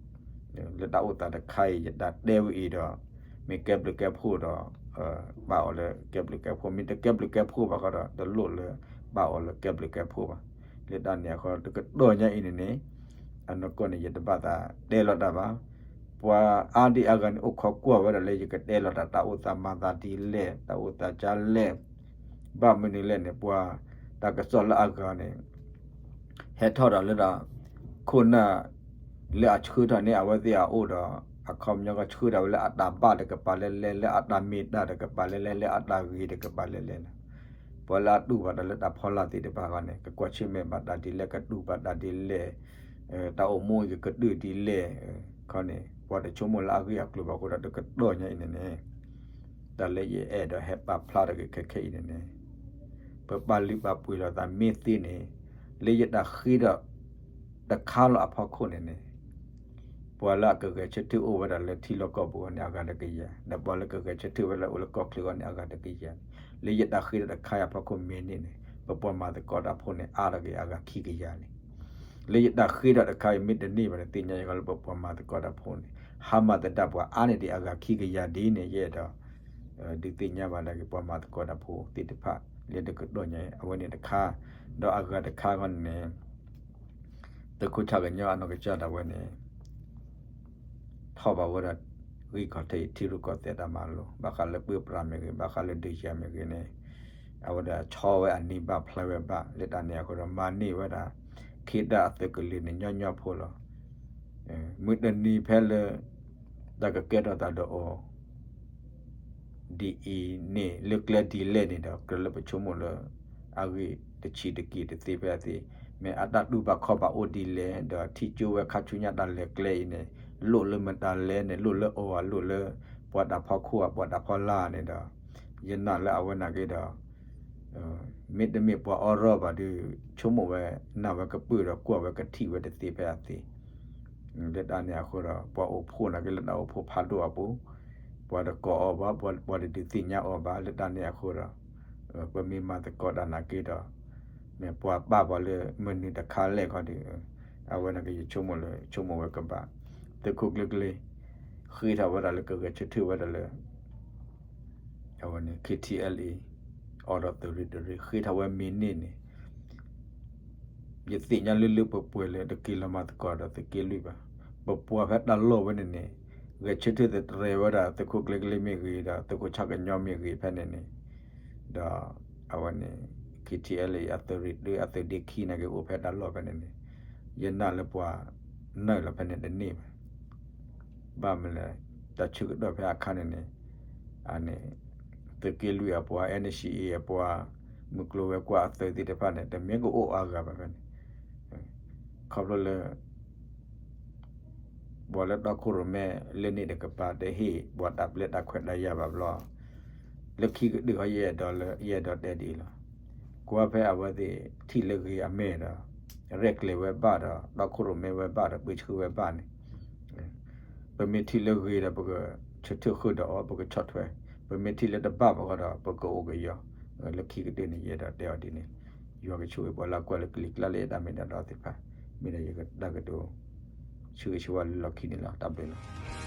လၢတၢ်အိၣ်သးတခါအံၤ ယတၢ်တဲဝဲအံၤဒီး မ့ၢ်ကဲဘျုးကဲဖှိၣ်ဒီး ပာ်အီၤလၢကဲဘျုးကဲဖှိၣ်, မ့ၢ်တကဲဘျုးကဲဖှိၣ်ဘၣ်ဃီဒီး တလိၣ်လၢပာ်အီၤလၢကဲဘျုးကဲဖှိၣ်ဘၣ်. လၢတၢ်န့ၣ်အဃိ တကတီၢ်ညါအံၤန့ၣ်န့ၣ် အနီၢ်ကီၢ်န့ၣ် ယတဘၣ်သးတဲလီၤတၢ်ဘၣ်. ပှၤအါဒံအါဂၤန့ၣ် အိၣ်ခိးကွၢ်ဝဲဒၣ်လၢယကတဲလီၤတၢ် တၢ်အိၣ်သးမၤသးဒ်လဲၣ် တၢ်အိၣ်သးကါလဲၣ် ဘၣ်မနုၤလဲၣ်န့ၣ် ပှၤတၢ်ကစီၣ်လၢအဂၤန့ၣ် ဟဲထီၣ်ဒီးလၢဒီး ခိၣ်နၢ်လၢအဆှၢထီၣ်န့ၢ်အဝဲသ့ၣ်အအိၣ်ဒီး အခီပညီကဆှၢဒၣ်ဝဲလၢအတၢ်ဘၣ်တကပၤလဲၣ်လဲၣ် လၢအတၢ်မ့ၢ်တၢ်တကပၤလဲၣ်လဲၣ် လၢအတၢ်ဂ့ၤတကပၤလဲၣ်လဲၣ်န့ၣ် ပှၤလၢအတူၢ်ဘၣ်တၢ်လၢတၢ်ဖီလာ်သ့ၣ်တဖၣ်ဃီန့ၣ် ကကွၢ်ဆၢၣ်မဲာ်ဘၣ်တၢ်ဒ်လဲၣ် ကတူၢ်ဘၣ်တၢ်ဒ်လဲၣ် တၢ်အိၣ်မူအံၤကကတၢၢ်ဒ်လဲၣ် ခီန့ၣ် ပှၤတဆိကမိၣ်လၢအဂ့ၢ်အကျိၤဘၣ်အဃိဒီး တကတီၢ်ညါအံၤန့ၣ်န့ၣ် တၢ်လၢယအဲၣ်ဒိးဟဲပာ်ဖျါထီၣ်က့ၤခဲခဲအံၤန့ၣ်န့ၣ် ပပာ်လုၢ်ပာ်ပှ့ၤလိာ်သးမ့ၢ်သ့န့ၣ် လၢယတၢ်ဃ့ဒီးတခါလီၤအဖီခိၣ်န့ၣ်န့ၣ် ပှၤလၢအကဂဲၤဆၢထၢၣ်အိၣ်ဝဲဒၣ်လၢထံလီၢ်ကီၢ်ပူၤအဂီၢ်န့ၣ် အဂၤတကယၤ, ဒီးပှၤလၢကဂဲၤဆၢထၢၣ်ဝဲလၢအိၣ်လၢကီၢ်ချၢအဂီၢ်န့ၣ် အဂၤတကယၤန့ၣ်, လၢယတၢ်ဃ့ဒီးတခါအံၤအဖီခိၣ်မ့ၢ်န့ၣ်န့ၣ် ပပှၤမၤသကိးတၢ်ဖိန့ၣ် အါထီၣ်က့ၤအဂၤခံကယၤန့ၣ် လၢယတၢ်ဃ့ဒီးတခါအံၤမ့ၢ်တန့ၢ်ဘၣ်န့ၣ် သ့ၣ်ညါယဂီၢ်လၢပပှၤမၤသကိးတၢ်ဖိန့ၣ် ဟါမၢ်သဒၣ်ပှၤအါန့ၢ်ဒံးအဂၤခံကယၤဒ်န့ၣ် ယအဲၣ်ဒိး ဒုးသ့ၣ်ညါဘၣ်ဒၣ်က့ၤပှၤမၤသကိးတၢ်ဖိသ့ၣ်တဖၣ် လၢတကတီၢ်ညါအံၤ အဝဲန့ၣ်တခါ, ဒီးအဂၤတခါခီန့ၣ်န့ၣ် သုးခိၣ်ဆၣ်ကညီအနီၢ်ကစၢ်ဒၣ်ဝဲန့ၣ် ထီၣ်ဘၣ်ဝဲဒၣ် ဂံၢ်ခီၣ်ထံးထံရူၢ်ကီၢ်သဲးတၢ်မၤလိ ဘၣ်ဃးလၢပၢပြးမ့ၢ်ဂ့ၤ ဘၣ်ဃးလၢဒုးယၤမ့ၢ်ဂ့ၤန့ၣ် အဝဲဒၣ်ဆီဝဲအနံၤဘၣ်ဖျါဝဲဘၣ် လၢတၢ်န့ၣ်အဃိဒီး မၤန့ၢ်ဝဲဒၣ် ခ့တၢ်အသုးကလၢၤန့ၣ်ညီညီဖိလီၤ. မုၢ်တနံၤဖဲလၢ တၢ်ကကဲထီၣ်သးဒီးအီၤ ဒ်အံၤန့ၣ် လၢကျဲဒ်လဲၣ်န့ၣ်ဒီး ကြၢးလၢပဆိကမိၣ်လၢ အဂ့ၢ်တဆံးတက့ၢ်တသ့ဖဲအသ့, မ့ၢ်အတၢ်တူၢ်ဘၣ်ခီၣ်ဘၣ်အိၣ်ဒ်လဲၣ် ဒီးထံကၠိဝဲခါဆူညါတၢ်လဲၤကျဲအံၤန့ၣ် လိၣ်လၢမတၤလဲၣ်န့ၣ် လိၣ်လၢအီၤဧါ လိၣ်လၢပှၤတၢ်ဖီခိၣ်ဧါ ပှၤတၢ်ဖီလာ်န့ၣ်ဒီး ယနာ်လၢအဝဲနာ်က့ဒီး မ့တမ့ၢ်ပှၤအီထီၣ်ဘၣ်ဒီး ဆိကမိၣ်ဝဲ နာ်ဝဲကပုာ်ဒီးကွၢ်ဝဲကထံၣ်ဝဲတသ့ဖဲအသ့, လၢတၢ်န့ၣ်အဃိဒီး ပှၤအိၣ်ဖှိၣ်နာ်က့လၢတၢ်အိၣ်ဖှိၣ်ဖးဒိၣ်အပူၤ, ပှၤတကိးအီၤဘၣ်, ပှၤတဒုးသ့ၣ်ညါအီၤဘၣ်, လၢတၢ်န့ၣ်အဃိဒီး ပမ့ၢ်မၤသကိးတၢ်နာ်က့ဒီး မ့ၢ်ပှၤပာ်ပှၤလၢမနုၤတခါလဲၣ်ခီဒီး အဝဲနာ်က့ယဆိကမိၣ်လၢ ဆိကမိၣ်ဝဲကဘၣ် သုးခိၣ်ကျ့ကျ့ ဃ့ထီၣ်ဝဲဒၣ်လၢကဂဲၤဆၢထၢၣ်ဝဲဒၣ်လၢ အဝဲန့ၣ် KTLA အိးထီၣ်သုးရ့ၣ်တရ့ၣ် ဃ့ထီၣ်ဝဲမ့ၢ်န့ၢ်န့ၣ် ယသ့ၣ်ညါလၢလၢပှဲၤပှဲၤလၢတက့ၤလီၤမၤသကိးဒီးသုးက့လွံၢ်ဘၣ်. ပပှၤဖဲတၢ်လီၢ်ဝဲန့ၣ်န့ၣ် ဂဲၤဆၢထၢၣ်သတြဲၤဝဲဒၣ်သုးခိၣ်ကျ့ကျ့မ့ၢ်ဂ့ၤဒီး သုးခိၣ်ဆၣ်ကညီမ့ၢ်ဂ့ၤဖဲန့ၣ်န့ၣ် ဒီးအဝဲန့ၣ် KTLA အသုးရ့ၣ်တရ့ၣ် အသုးဒ့ခံနာ်က့အိၣ်ဖဲတၢ်လီၢ်ဖဲန့ၣ်န့ၣ် ယနာ်လၢပှၤနုာ်လီၤဖဲန့ၣ်တန့ၢ်ဘၣ်. ဘၣ်မနုၤလဲၣ် တၢ်ဆၢကတီၢ်ဖဲအခါန့ၣ်န့ၣ် အန့ၣ် သုးက့လွံၢ်အပှၤ NCA အပှၤ မုၢ်ကျိၤဝဲၤကွာ်အသုးသ့ၣ်တဖၣ်န့ၣ် တမ့ၢ်ကအိၣ်အါဂၤဘၣ်ဖဲန့ၣ် ခီဖျိလၢ ပှၤလၢတီခိၣ်ရိၣ်မဲလၢန့ၣ်တကပၤ တဟ့ၣ်ပှၤတၢ်ပျဲတၢ်ခွဲးတၢ်ယာ်ဘၣ်ဘျီ လၢခံကတၢၢ်ခီ ယအဲၣ်ဒိးလၢ ယအဲၣ်ဒိးတဲဒ်အံၤလီၤ. ကွၢ်ဖဲအဝဲသ့ၣ်ထံၣ်လၢဂ့ၤအမဲာ်ဒီး ရဲၣ်ကျဲၤဝဲဘၣ်ဒီး တီခိၣ်ရိၣ်မဲဝဲဘၣ်ဒီး ပၢဆှၢဝဲဘၣ်န့ၣ် ပမ့ၢ်ထံၣ်လၢဂ့ၤဒီး ပကဆၢထၢၣ်ဃုာ်ဒီးအီၤ ပကဆီၣ်ထွဲ, ပမ့ၢ်ထံၣ်လၢတဘၣ်ဘၣ်ဃီဒီး ပကအိၣ်ကယီၤ. လၢခံကတၢၢ်န့ၣ် ယအဲၣ်ဒိးတဲအီၤဒ်န့ၣ်, ယွၤကဆိၣ်ဂ့ၤပှၤလၢကွၢ်လၢကလံၤကျါလၢယတၢ်မ့ၢ်တၢ်တီသ့ၣ်တဖၣ်, မ့ၢ်ဒီးယကတၢ်ကတိၤ ဆၢဂ့ၤဆၢဝါလၢလီၢ်ခံန့ၣ်လီၤ. တၢ်ဘျုးလီၤ.